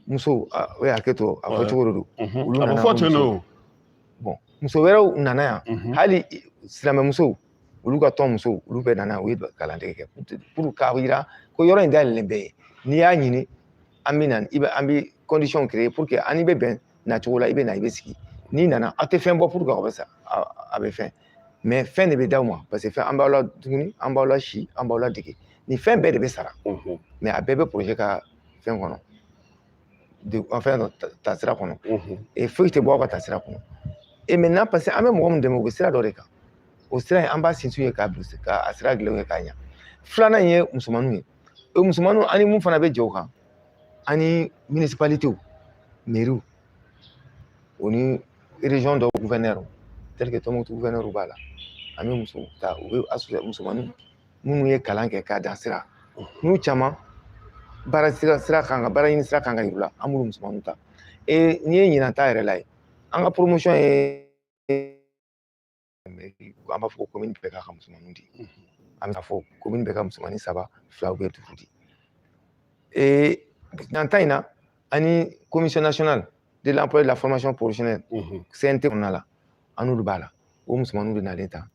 musow, o ye hakɛ to a fɔ cogo de don. Olu nana, a bɛ fɔ ten de o. Bon, muso wɛrɛw nana yan, hali silamɛmusow, olu ka tɔn musow, olu bɛɛ nana, u ye kalandege kɛ pour k'a yira ko yɔrɔ in dayɛlɛlen bɛɛ ye. N'i y'a ɲini, an bɛ na, i bɛ, an bɛ condition créer pour que an bɛ bɛn nacogo la, i bɛ na, i bɛ sigi. N'i nana, aw tɛ fɛn bɔ pour que aw bɛ sa, a bɛ fɛn, mais fɛn de bɛ d'aw ma, parce que fɛn, an b'aw la dumuni, an b'aw la si, an b'aw la dege, nin fɛn bɛɛ de bɛ sara, mais a bɛɛ bɛ projet ka fɛn kɔnɔ de, fɛn taasira kɔnɔ, et foyi tɛ bɔ aw ka taasira kɔnɔ. Et maintenant, parce que an bɛ mɔgɔ min dɛmɛ, u bɛ sira dɔ de kan, o sira in an b'a sinsin ye k'a ka a sira dilan ye k'a ɲɛ. Filanan ye musomaninw ye. O musomaninw, ani mun fana bɛ jɛ o kan, ani municipalités, mairies, o ni région dɔw gouverneur, tel que Tombouctou gouverneur b'a la, an bɛ musow ta, u bɛ associé musomaninw minnu ye kalan kɛ k'a dan sira, n'u caman baara sira kan ka baara ɲini sira kan ka yir'u la, an b'olu musomaninw ta. Et n'i ye ɲinan ta yɛrɛ la ye, an ka promotion ye, an b'a fɔ ko commune bɛɛ k'a ka musomaninw di, an bɛ fɔ commune bɛɛ ka musomanin 3, 2 ou bien 5 di. Et ɲinan ta in na, ani commission nationale de l'emploi et de la formation professionnelle, CNT kɔnɔna la, an n'olu b'a la, o musomaninw de nalen ta,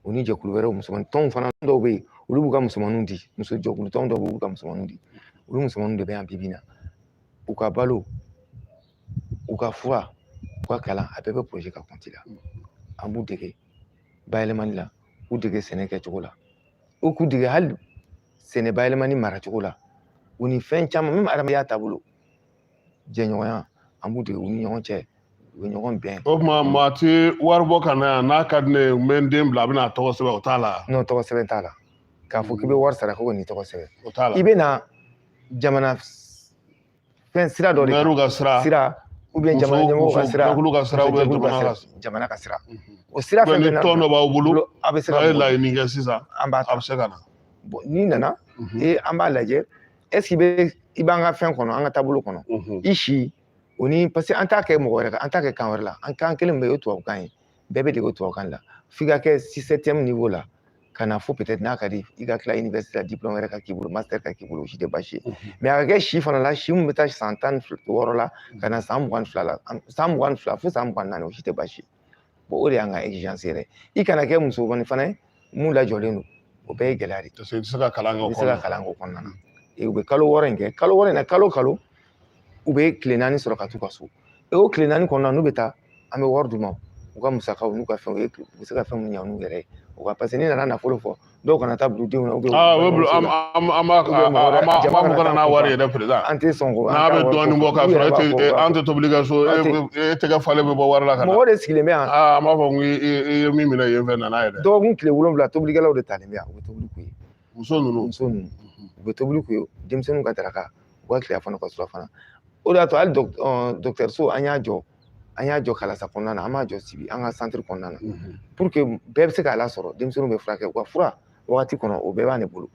o ni jɛkulu wɛrɛw, musomanin tɔnw fana dɔw bɛ yen, olu b'u ka musomaninw di, muso jɛkulu tɔn dɔw b'u ka musomaninw di, olu musomaninw de bɛ yan bi bi in na. U ka balo, u ka fura, u ka kalan, a bɛɛ bɛ projet ka compte la. An b'u dege bayɛlɛmali la, k'u dege sɛnɛ kɛcogo la, u k'u dege hali sɛnɛ bayɛlɛmani maracogo la, u ni fɛn caman, même adamadenya taabolo, jɛɲɔgɔnya. An b'u dege u ni ɲɔgɔn cɛ, u bɛ ɲɔgɔn bɛn. O tuma maa ti wari bɔ ka na yan n'a ka di ne ye, n bɛ n den bila, a bɛna a tɔgɔ sɛbɛn, o t'a la? N'o tɔgɔ sɛbɛn t'a la k'a fɔ k'i bɛ wari sara ko n'i tɔgɔ sɛbɛn. O t'a la. I bɛ na jamana fɛn sira dɔ de kan. Mɛriw ka sira. Sira ou bien jamana ɲɛmɔgɔw ka sira. Jɛkulu ka sira ou bien jamana ka jamana ka sira. O sira fɛn fɛn. Ni tɔn dɔ b'aw bolo, a bɛ se ka n'a ye laɲini kɛ sisan, an b'a a bɛ se ka na. Bon, n'i nana, e an b'a lajɛ, est ce que bɛ i b'an ka fɛn kɔnɔ, an ka taabolo kɔnɔ, i si o ni, parce que an t'a kɛ mɔgɔ wɛrɛ kan, an t'a kɛ kan wɛrɛ la, an kan kelen bɛ o ye tubabukan ye, bɛɛ bɛ dege o tubabukan la, f'i ka kɛ 6, 7e niveau la ka na fo peut-être n'a ka di i ka tila université la, diplôme wɛrɛ ka k'i bolo, master ka k'i bolo, o si tɛ baasi ye. Mais a ka kɛ si fana la, si mun bɛ taa san 16 la ka na san 22 la, san 22 fo san 24, o si tɛ baasi ye. Bon, o de y'an ka exigence yɛrɛ. I kana kɛ musomanin fana ye mun lajɔlen don, o bɛɛ ye gɛlɛya de ye. Parce que i tɛ se ka kalan kɛ o I tɛ se ka kalan k'o kɔnɔna na. U bɛ kalo 6 in kɛ, kalo 6 in na, kalo kalo u bɛ tile 4 sɔrɔ ka t'u ka so. O tile 4 kɔnɔna n'u bɛ taa, an bɛ wari d'u ma, u ka musakaw n'u ka fɛnw ye, u bɛ se ka fɛn mun ɲa n'u yɛrɛ ye. O ka parce que n'i nana nafolo fɔ, dɔw kana taa bila u denw na. An b'a fɔ kana n'a wari yɛrɛ président. An tɛ sɔn ko. N'a bɛ dɔɔnin bɔ k'a sɔrɔ e an tɛ tobili kɛ so, e tɛgɛ falen bɛ bɔ wari la ka na. Mɔgɔ de sigilen bɛ yan. An b'a fɔ ko i ye min minɛ yen fɛ, nana ye dɛ. Dɔgɔkun tile 7 tobilikɛlaw de talen bɛ yan, u bɛ tobili k'u ye. Muso ninnu. Muso ninnu u bɛ tobili k'u ye, denmisɛnninw ka daraka, u ka tilelafana, ka surafana. O de y'a to hali dɔgɔtɔrɔso an y'a jɔ. An y'a jɔ Kalasa kɔnɔna na, an b'a jɔ Sibi an ka centre kɔnɔna na, pour que bɛɛ bɛ se k'a lasɔrɔ, denmisɛnninw bɛ furakɛ u ka fura wagati kɔnɔ, o bɛɛ b'an de bolo.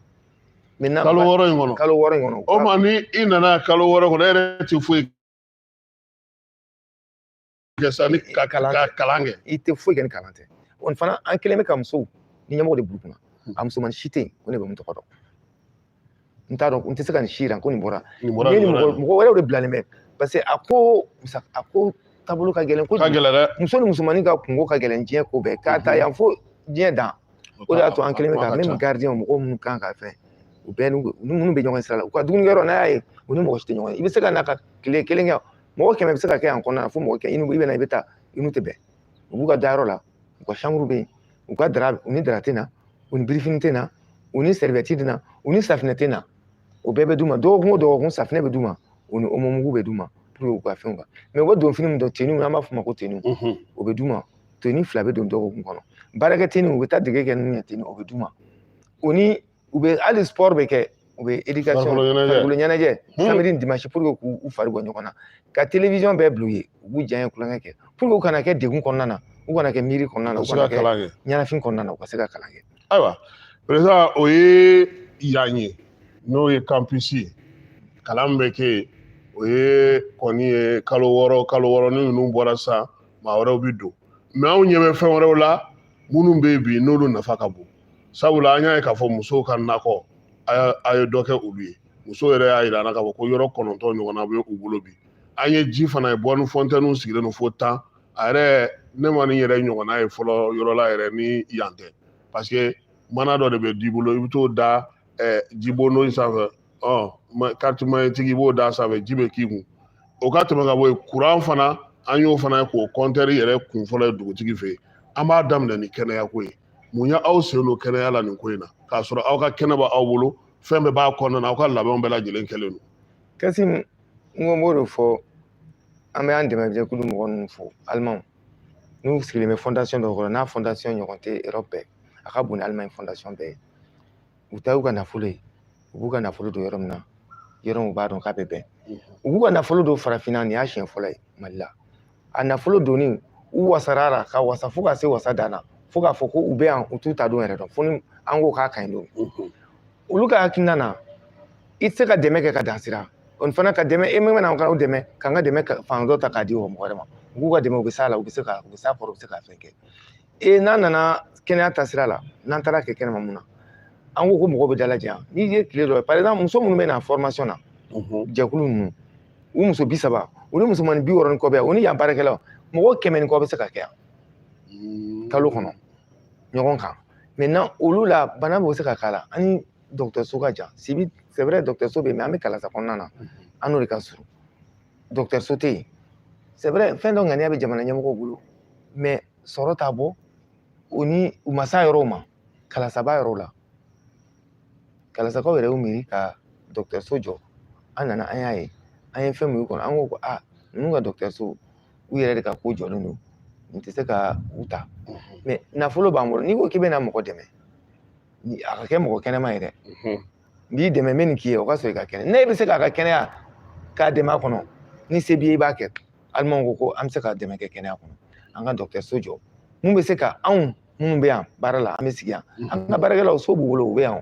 Maintenant kalo 6 in kɔnɔ. Kalo 6 in kɔnɔ. O ma ni i nana kalo 6 kɔnɔ, e yɛrɛ tɛ foyi kɛ sa ni ka kalan kɛ. I tɛ foyi kɛ ni kalan tɛ. O fana an kɛlen bɛ ka musow ni ɲɛmɔgɔ de b'u kunna. A musomanin si tɛ yen ko ne bɛ mun tɔgɔ dɔn. N t'a dɔn, n tɛ se ka nin si yira ko nin bɔra. Nin bɔra nin mɔgɔ wɛrɛw de bilalen bɛ. Parce que a ko taabolo ka gɛlɛn kojugu. Ka gɛlɛn dɛ. Muso ni musomanin ka kungo ka gɛlɛn diɲɛ ko bɛɛ. K'a ta yan fo diɲɛ dan. O de y'a to an kɛlen bɛ ka même gardien mɔgɔw minnu kan ka fɛn, u bɛɛ n'u minnu bɛ ɲɔgɔn sira la, u ka dumunikɛyɔrɔ n'a y'a ye u ni mɔgɔ si tɛ ɲɔgɔn ye. I bɛ se ka na ka tile kelen kɛ, mɔgɔ 100 bɛ se ka kɛ yan kɔnɔna na fo mɔgɔ 100, i bɛ na i bɛ taa i n'u tɛ bɛn. U b'u ka dayɔrɔ la, u ka chambre bɛ yen, u ka dara, u ni dara tɛ na, u ni birifini tɛ na, u ni serviette tɛ na, u ni safinɛ tɛ na. O bɛɛ bɛ d'u ma dɔgɔkun o dɔgɔkun, safinɛ bɛ d'u ma, u ni omo mugu bɛ d'u ma pour que u ka fɛnw kan. Mais u bɛ don fini min don, tenue, an b'a fɔ o ma ko tenue, o bɛ d'u ma. Tenue 2 bɛ don dɔgɔkun kɔnɔ. Baarakɛ tenue, u bɛ taa dege kɛ ninnu ye, tenue o bɛ d'u ma. O ni u bɛ hali sport bɛ kɛ, u bɛ éducation farikolo ɲɛnajɛ samedi ni dimanche pour que k'u fari bɔ ɲɔgɔn na, ka télévision bɛɛ bila u ye, u b'u diya kulonkɛ kɛ pour que u kana kɛ degun kɔnɔna na, u kana kɛ miiri kɔnɔna na, u kana kɛ ɲɛnafin kɔnɔna na, u ka se ka kalan kɛ. Ayiwa président, o ye yan ye, n'o ye campus ye, kalan bɛ kɛ yen. O ye kɔni ye kalo 6, kalo 6 ni ninnu bɔra sisan, maa wɛrɛw bɛ don. Mais anw ɲɛ bɛ fɛn wɛrɛw la minnu bɛ yen bi n'olu nafa ka bon. Sabula an y'a ye k'a fɔ musow ka nakɔ, a ye dɔ kɛ olu ye. Musow yɛrɛ y'a jira an na k'a fɔ ko yɔrɔ 9 ɲɔgɔnna bɛ u bolo bi. An ye ji fana ye, borne fontaine sigilen don fo 10. A yɛrɛ ne ma nin yɛrɛ ɲɔgɔnna ye fɔlɔ yɔrɔ la yɛrɛ ni yan tɛ. Parce que mana dɔ de bɛ d'i bolo, i bɛ t'o da jibondon in sanfɛ. Carte magnétique i b'o da sanfɛ, ji bɛ k'i kun. O ka tɛmɛ ka bɔ yen, courant fana an y'o fana ye k'o compteur yɛrɛ kun fɔlɔ ye dugutigi fɛ yen. An b'a daminɛ ni kɛnɛya ko ye. Mun ye aw sen don kɛnɛya la nin ko in na, k'a sɔrɔ aw ka kɛnɛ b'aw bolo, fɛn bɛɛ b'a kɔnɔna na, aw ka labɛnw bɛɛ lajɛlen kɛlen don? Kasim, n ko n b'o de fɔ, an bɛ an dɛmɛjɛkulu mɔgɔ ninnu fo, Alimanw n'u sigilen bɛ fondation dɔ kɔrɔ, n'a fondation ɲɔgɔn tɛ Europe bɛɛ, a ka bon ni Allemagne fondation bɛɛ ye. U ta y'u ka nafolo ye, u b'u ka nafolo don yɔrɔ min na, yɔrɔ min u b'a dɔn k'a bɛ bɛn. U b'u ka nafolo don farafinna, nin y'a siɲɛ fɔlɔ ye Mali la. A nafolo donni, u wasara la ka wasa fo ka se wasa dan na, fo k'a fɔ ko u bɛ yan, u t'u ta don yɛrɛ dɔn, fo ni an ko k'a ka ɲi don. Olu ka hakilina na, i tɛ se ka dɛmɛ kɛ ka dan sira. O fana ka dɛmɛ, e min bɛna o dɛmɛ, k'an ka dɛmɛ fan dɔ ta k'a di o mɔgɔ wɛrɛ ma. U b'u ka dɛmɛ, u bɛ s'a la, u bɛ se ka, u bɛ s'a kɔrɔ, u bɛ se ka fɛn kɛ. E n'a nana kɛnɛya ta sira la, n'an taara kɛ kɛnɛma mun na, an ko ko mɔgɔw bɛ dalajɛ yan. N'i ye tile dɔ ye, par exemple, muso minnu bɛ na formation na, jɛkulu ninnu, u muso 30, u ni musomanin 60 ni kɔ bɛ yan, u ni yan baarakɛlaw, mɔgɔ 100 ni kɔ bɛ se ka kɛ yan kalo kɔnɔ ɲɔgɔn kan. Maintenant olu la bana bɛ se ka k'a la, ani dɔgɔtɔrɔso ka jan. Sibi, c'est vrai, dɔgɔtɔrɔso bɛ yen, mais an bɛ Kalasa kɔnɔna na, an n'o de ka surun. Dɔgɔtɔrɔso tɛ yen. C'est vrai, fɛn dɔ ŋaniya bɛ jamana ɲɛmɔgɔw bolo, mais sɔrɔ t'a bɔ, o ni u ma s'a yɔrɔw ma, Kalasaba yɔrɔw la. Kalasakaw yɛrɛ y'u miiri ka dɔgɔtɔrɔso jɔ. An nana, an y'a ye, an ye fɛn mun kɔnɔ, an ko ko aa Ninnu ka dɔgɔtɔrɔso, u yɛrɛ de ka ko jɔlen don, n tɛ se ka u ta. Mais nafolo b'an bolo. N'i ko k'i bɛna mɔgɔ dɛmɛ, a ka kɛ mɔgɔ kɛnɛma ye dɛ. N b'i dɛmɛ, n bɛ nin k'i ye, o ka sɔrɔ i ka kɛnɛ. Ne bɛ se k'a ka kɛnɛya k'a dɛmɛ a kɔnɔ, ni se b'i ye, i b'a kɛ. Alimanw ko ko an bɛ se ka dɛmɛ kɛ kɛnɛya kɔnɔ, an ka dɔgɔtɔrɔso jɔ mun bɛ se ka anw minnu bɛ yan baara la, an bɛ sigi yan, an ka baarakɛlaw so b'u bolo, u bɛ yan,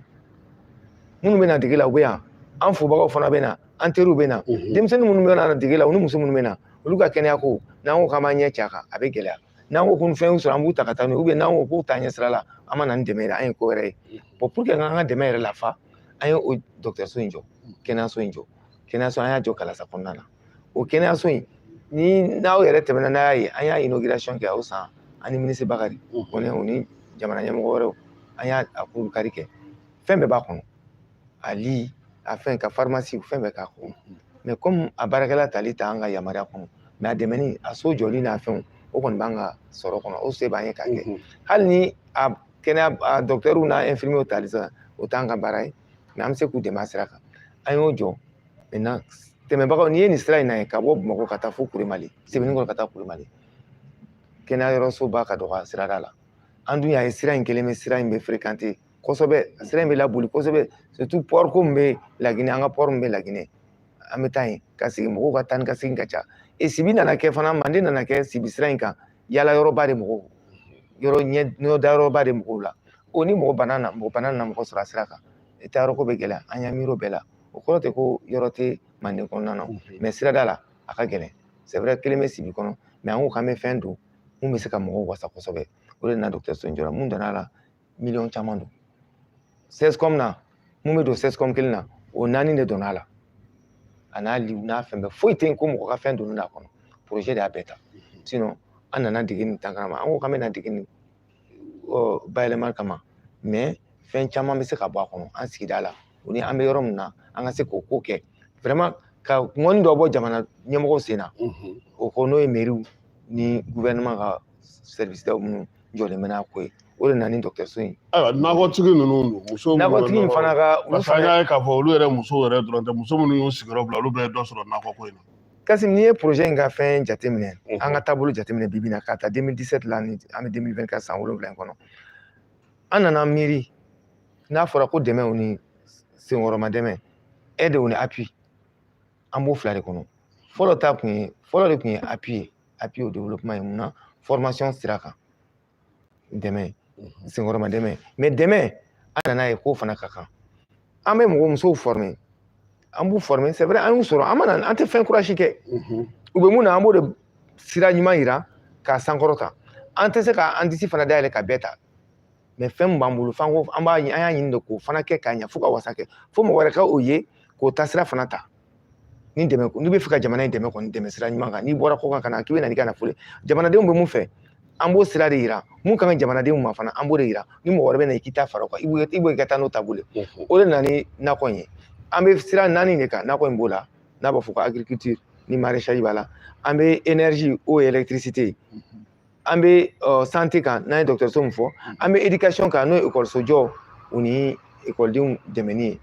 minnu bɛ na dege la, u bɛ yan, an fobagaw fana bɛ na, an teriw bɛ na, denmisɛnnin minnu bɛ na dege la, u ni muso minnu bɛ na, olu ka kɛnɛya ko, n'an ko k'an b'an ɲɛ ci a kan, a bɛ gɛlɛya. N'an ko ko ni fɛn y'u sɔrɔ, an b'u ta ka taa n'u ye, n'an ko k'u taa ɲɛ sira la, an ma na ni dɛmɛ ye, an ye ko wɛrɛ ye. Bon, pour que an ka dɛmɛ yɛrɛ lafa, an ye o dɔgɔtɔrɔso in jɔ, kɛnɛyaso in jɔ. Kɛnɛyaso, an y'a jɔ Kalasa kɔnɔna na. O kɛnɛyaso in ni n'aw yɛrɛ tɛmɛna n'a y'a ye, an y'a inauguration kɛ o san, ani minisiri Bakari o ni jamana ɲɛmɔgɔ wɛrɛw, an y'a a kurukari kɛ. Fɛn bɛɛ b'a kɔnɔ, a li, a fɛn ka pharmacie, fɛn bɛɛ k'a kɔnɔ. Mais comme a baarakɛla tali t'an ka yamaruya kɔnɔ, mais a dɛmɛni, a so jɔli n'a fɛnw, o kɔni b'an ka sɔrɔ kɔnɔ, o se b'an ye k'a kɛ. Hali ni a kɛnɛya a dɔgɔtɛriw n'a infirmiers tali sisan, o t'an ka baara ye, mais an bɛ se k'u dɛmɛ a sira kan. An y'o jɔ. Maintenant, tɛmɛbagaw, n'i ye nin sira in na ye ka bɔ Bamakɔ ka taa fo Kuremale, Sebenikɔrɔ ka taa Kuremale, kɛnɛya yɔrɔsoba ka dɔgɔ sirada la. An dun y'a ye sira in kelen bɛ, sira in bɛ fréquenter kosɛbɛ, sira in bɛ laboli kosɛbɛ, surtout port ko min bɛ Laginɛ, an ka port min bɛ Laginɛ, an bɛ taa yen ka segin, mɔgɔw ka taa ni ka segin ka ca. E Sibi nana kɛ fana, Manden nana kɛ Sibi sira in kan, yala yɔrɔba de mɔgɔw, yɔrɔ ɲɛ dayɔrɔba de mɔgɔw la. O ni mɔgɔ bana na, mɔgɔ bana na mɔgɔ sɔrɔ a sira kan, i taa yɔrɔ ko bɛ gɛlɛya. An y'an miiri o bɛɛ la. O kɔrɔ tɛ ko yɔrɔ tɛ Manden kɔnɔna na, mais sirada la a ka gɛlɛn. C'est vrai, kelen bɛ Sibi kɔnɔ, mais an ko k'an bɛ fɛn don mun bɛ se ka mɔgɔw wasa kosɛbɛ. O de nana dɔgɔtɔrɔso in jɔra. Mun donna a la, miliyɔn caman don. CSCOM na, mun bɛ don CSCOM kelen na, o 4 de donna a la, a n'a liw n'a fɛn bɛɛ. Foyi tɛ yen ko mɔgɔ ka fɛn donna a kɔnɔ, projet de y'a bɛɛ ta. Sinon an nana dege nin tan kama, an ko k'an bɛ na dege nin bayɛlɛmali kama, mais fɛn caman bɛ se ka bɔ a kɔnɔ an sigida la, o ni an bɛ yɔrɔ min na, an ka se k'o ko kɛ vraiment ka ŋɔni dɔ bɔ jamana ɲɛmɔgɔw sen na. O ko n'o ye mairie ni gouvernement ka service daw minnu jɔlen bɛ n'a ko ye, o de nana ni dɔgɔtɔrɔso in. Ayiwa, nakɔtigi ninnu don, muso nakɔtigi in fana ka olu fana, parce que an y'a ye k'a fɔ olu yɛrɛ, musow yɛrɛ dɔrɔn tɛ, muso minnu y'u sigiyɔrɔ bila, olu bɛɛ ye dɔ sɔrɔ nakɔ ko in na. Kasim, n'i ye projet in ka fɛn jateminɛ, an ka taabolo jateminɛ bi bi in na, k'a ta 2017 la ni an bɛ 2024, san 7 in kɔnɔ, an nana miiri n'a fɔra ko dɛmɛ ni senkɔrɔma dɛmɛ, aide ni appui, an b'o fila de kɔnɔ. Fɔlɔ ta kun ye, fɔlɔ de kun ye appui ye, appui au développement ye. Mun na? Formation sira kan, dɛmɛ, senkɔrɔma dɛmɛ. Mais dɛmɛ, an nana ye k'o fana ka kan. An bɛ mɔgɔ musow former, an b'u former, c'est vrai, an y'u sɔrɔ, an mana, an tɛ fɛn kura si kɛ. U bɛ mun na, an b'o de sira ɲuman yira k'a sankɔrɔta. An tɛ se k'an disi fana dayɛlɛ ka bɛɛ ta, mais fɛn min b'an bolo, f'an ko an b'a, an y'a ɲini de k'o fana kɛ k'a ɲɛ, fo ka wasa kɛ, fo mɔgɔ wɛrɛ ka o ye k'o taasira fana ta. Ni dɛmɛ, n'i bɛ fɛ ka jamana in dɛmɛ kɔni, dɛmɛ sira ɲuman kan. N'i bɔra kɔ kan ka na k'i bɛ na n'i ka nafolo ye, jamanadenw bɛ mun fɛ, an b'o sira de yira. Mun kan ka jamanadenw ma fana, an b'o de yira. Ni mɔgɔ wɛrɛ bɛ na i k'i ta fara o kan, i b'o ka taa n'o taabolo ye. O de nana ni nakɔ in ye. An bɛ sira 4 de kan. Nakɔ in b'o la, n'a b'a fɔ ko agriculture ni maraîchage b'a la, an bɛ énergie, eau et électricité, an bɛ santé kan n'an ye dɔgɔtɔrɔso min fɔ, an bɛ éducation kan, n'o ye ekɔliso jɔ o ni ekɔlidenw dɛmɛni ye.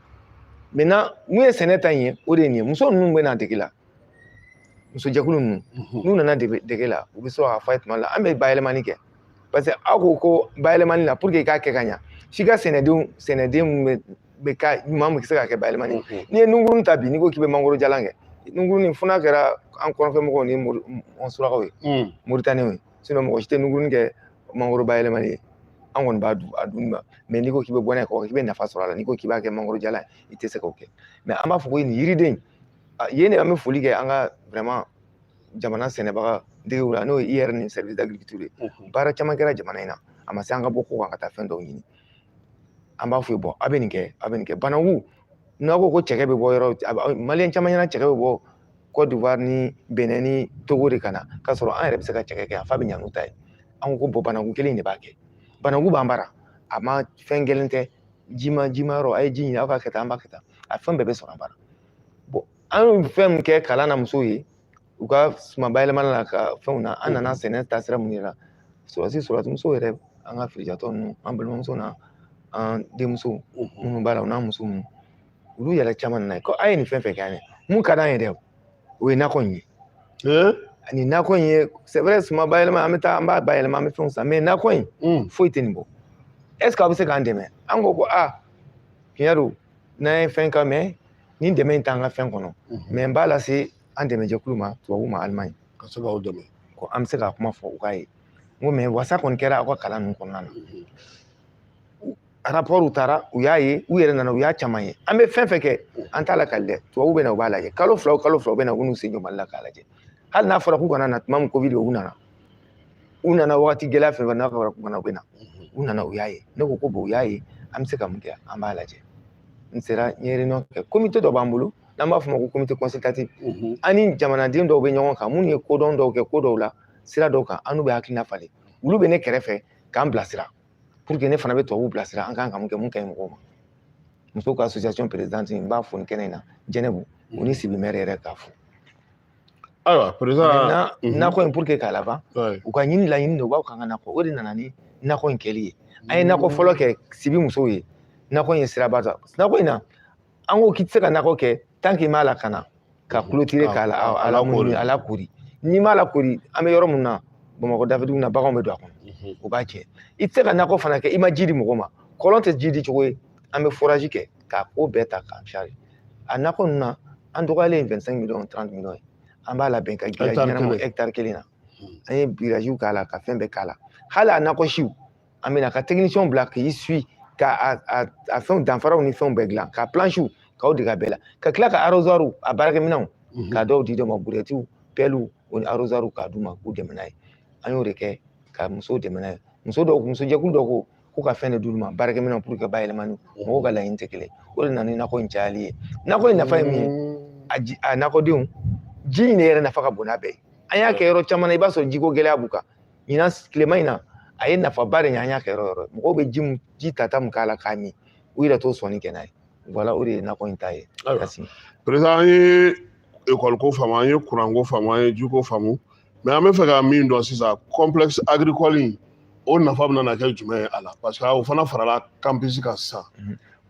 Maintenant, mun ye sɛnɛ ta in ye, o de ye nin ye. Muso ninnu bɛ na dege la, musojɛkulu ninnu, n'u nana dege la, u bɛ sɔrɔ k'a fɔ a ye tuma la, an bɛ bayɛlɛmani kɛ, parce que aw ko ko bayɛlɛmani la, pour que i k'a kɛ ka ɲa, f'i ka sɛnɛdenw, sɛnɛden mun bɛ ka ɲuman bɛ se ka kɛ bayɛlɛmani. N'i ye nunkurun ta bi, n'i ko k'i bɛ mangoro jalan kɛ nunkurun, fo n'a kɛra an kɔrɔnfɛmɔgɔw ni surakaw ye, Moritaniw ye, sinon mɔgɔ si tɛ nunkurun kɛ mangoro bayɛlɛmani ye. An kɔni b'a dun a dunni ma, mais n'i ko k'i bɛ bɔ n'a ye kɔkɔ, k'i bɛ nafa sɔrɔ a la, n'i ko k'i b'a kɛ mangoro jalan ye, i tɛ se k'o kɛ. Mais an b'a fɔ ko nin yiriden yen de, an bɛ foli kɛ an ka vraiment jamana sɛnɛbaga degew la, n'o ye IER ni service d'agriculture ye. Baara caman kɛra jamana in na, a ma se an ka bɔ ko kan ka taa fɛn dɔw ɲini. An b'a f'u ye, bɔn, a bɛ nin kɛ, a bɛ nin kɛ. Bananku, n'aw ko ko cɛkɛ bɛ bɔ yɔrɔ, maliyɛn caman ɲɛna cɛkɛ bɛ bɔ Côte d'Ivoire ni Benin ni Togo de ka na, k'a sɔrɔ an yɛrɛ bɛ se ka cɛkɛ kɛ yan f'a bɛ ɲa n'u ta ye. An ko ko bɔn, bananku kelen de b'a kɛ. Bananku b'an bara, a ma fɛn gɛlɛn tɛ, jima jima yɔrɔ, a ye ji ɲini, aw ka kɛ tan, an b'a kɛ tan, a fɛn bɛɛ bɛ sɔrɔ an bara. Bɔn, an ye fɛn min kɛ kalan na musow ye, u ka suma bayɛlɛmali la ka fɛnw na, an nana sɛnɛ taasira mun yira sɔrɔsi, sɔrɔsimusow yɛrɛ, an ka filijatɔ ninnu, an balimamuso n'a an denmuso minnu b'a la, u n'a muso ninnu, olu yɛrɛ caman nana ye ko a ye nin fɛn fɛn kɛ an ye, mun ka d'an ye dɛ, o ye nakɔ in ye. Ani nakɔ in ye, c'est vrai, suma bayɛlɛma, an bɛ taa an b'a bayɛlɛma, an bɛ fɛnw san, mais nakɔ in foyi tɛ nin bɔ. Est ce que aw bɛ se k'an dɛmɛ? An ko aa, tiɲɛ don, n'an ye fɛn ka, mais nin dɛmɛ in t'an ka fɛn kɔnɔ, mais n b'a lase an dɛmɛjɛkulu ma, tubabuw ma, Alimaɲi. Ka se k'aw dɛmɛ. Ko an bɛ se ka kuma fɔ u k'a ye. N ko mais wasa kɔni kɛra aw ka kalan ninnu kɔnɔna na. Rapport taara, u y'a ye, u yɛrɛ nana, u y'a caman ye. An bɛ fɛn fɛn kɛ, an t'a lakali dɛ. Tubabuw bɛ na, u b'a lajɛ. Kalo 2 o kalo 2, u bɛ na, u n'u sen jɔ Mali la k'a lajɛ. Hali n'a fɔra k'u kana na tuma min Covid, u nana. U nana wagati gɛlɛya fɛn fɛn n'a fɔra k'u kana, u bɛ na. U nana, u y'a ye. Ne ko bon, u y'a ye, an bɛ se ka mun kɛ? An b'a lajɛ. N sera, n ye réunion kɛ. Comité dɔ b'an bolo n'an b'a fɔ o ma ko comité consultatif. An ni jamanaden dɔw bɛ ɲɔgɔn kan, minnu ye kodɔn dɔw kɛ ko dɔw la, sira dɔw kan, an n'u bɛ hakilina falen. Olu bɛ ne kɛrɛfɛ k'an bilasira, pour que ne fana bɛ tubabuw bilasira, an kan ka mun kɛ, mun ka ɲi mɔgɔw ma. Musow ka association présidente, n b'a fo nin kɛnɛ in na, Jɛnɛbu, o ni Sibi maire yɛrɛ k'a fo. Ayiwa, président. Nakɔ in, pour que k'a laban, u ka ɲini laɲini de, u b'a kan ka nakɔ, o de nana ni nakɔ in kɛli ye. An ye nakɔ fɔlɔ kɛ Sibi musow ye. Nakɔ in ye siraba ta. Nakɔ in na, an ko k'i tɛ se ka nakɔ kɛ tant que i m'a lakana, ka clôturer, k'a la a lakori. N'i m'a lakori, an bɛ yɔrɔ min na, Bamakɔ dafɛdugu na, baganw bɛ don a kɔnɔ, o b'a tiɲɛ. I tɛ se ka nakɔ fana kɛ i ma ji di mɔgɔ ma. Kɔlɔn tɛ ji di cogo ye. An bɛ forage kɛ k'a ko bɛɛ ta k'a charge. A nakɔ ninnu na, an dɔgɔyalen 25 millions, 30 millions ye. An b'a labɛn ka grillage ɲɛnama hectare kelen na. An ye grillage k'a la, ka fɛn bɛɛ k'a la. Hali a nakɔ siw, an bɛna ka technicien bila k'i suit, ka a fɛnw danfaraw ni fɛnw bɛɛ dilan, ka planches k'aw dege a bɛɛ la, ka tila ka arrosoir, a baarakɛminɛnw, ka dɔw di dɔ ma, brouettew, pelles o ni arrosoir, k'a d'u ma k'u dɛmɛ n'a ye. An y'o de kɛ ka musow dɛmɛ n'a ye. Muso dɔw, musojɛkulu dɔw ko k'u ka fɛn de d'olu ma, baarakɛminɛnw, pour que bayɛlɛmani. Mɔgɔw ka laɲini tɛ kelen. O de nana ni nakɔ in cayali ye. Nakɔ in nafa ye min ye, a nakɔdenw, ji in de yɛrɛ nafa ka bon n'a bɛɛ ye. An y'a kɛ yɔrɔ caman na, i b'a sɔrɔ jiko gɛlɛya b'u kan. Ɲinan tilema in na, a ye nafaba de ɲɛ. An y'a kɛ yɔrɔ yɔrɔ, mɔgɔw bɛ ji ji tata mun k'a la k'a min, u yɛrɛ t'o sɔnni kɛ n'a ye. Voilà, o de ye nakɔ in ta ye. Président, an ye école ko faamu, an ye courant ko faamu, an ye jiko faamu, mais an bɛ fɛ ka min dɔn sisan, complexe agricole in, o nafa bɛna kɛ jumɛn ye a la? Parce que o fana farala campus kan sisan.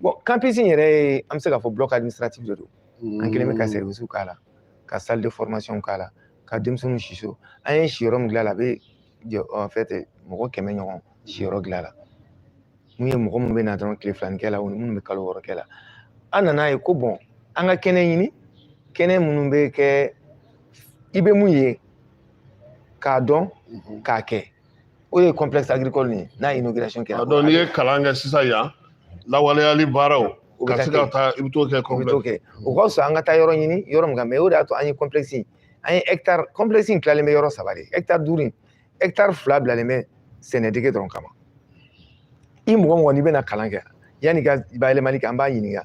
Bon, campus in yɛrɛ ye, an bɛ se k'a fɔ bloc administratif de don. An kɛlen bɛ ka service k'a la, ka salle de formation k'a la, ka denmisɛnninw siso. An ye siyɔrɔ min dilan a la, a bɛ jɔ, en fait, mɔgɔ 100 ɲɔgɔn siyɔrɔ dilan la. Mun ye mɔgɔ minnu bɛ na dɔrɔn tile filanin kɛ la, o ni minnu bɛ kalo 6 kɛ la. An nana ye ko bon, an ka kɛnɛ ɲini, kɛnɛ minnu bɛ kɛ i bɛ mun ye k'a dɔn k'a kɛ, o ye complexe agricole nin ye n'a inauguration kɛra. Donc n'i ye kalan kɛ sisan yan, lawaleyali baaraw ka se ka taa, i bɛ t'o kɛ complexe. I bɛ t'o kɛ. O ka fisa an ka taa yɔrɔ ɲini yɔrɔ min kan, mais o de y'a to an ye complexe in, an ye hectare, complexe in tilalen bɛ yɔrɔ 3 de. Hectare 5 in, hectare 2 bilalen bɛ sɛnɛdege dɔrɔn kama. I mɔgɔ mɔgɔ n'i bɛna kalan kɛ, yanni ka bayɛlɛmali kɛ, an b'a ɲininka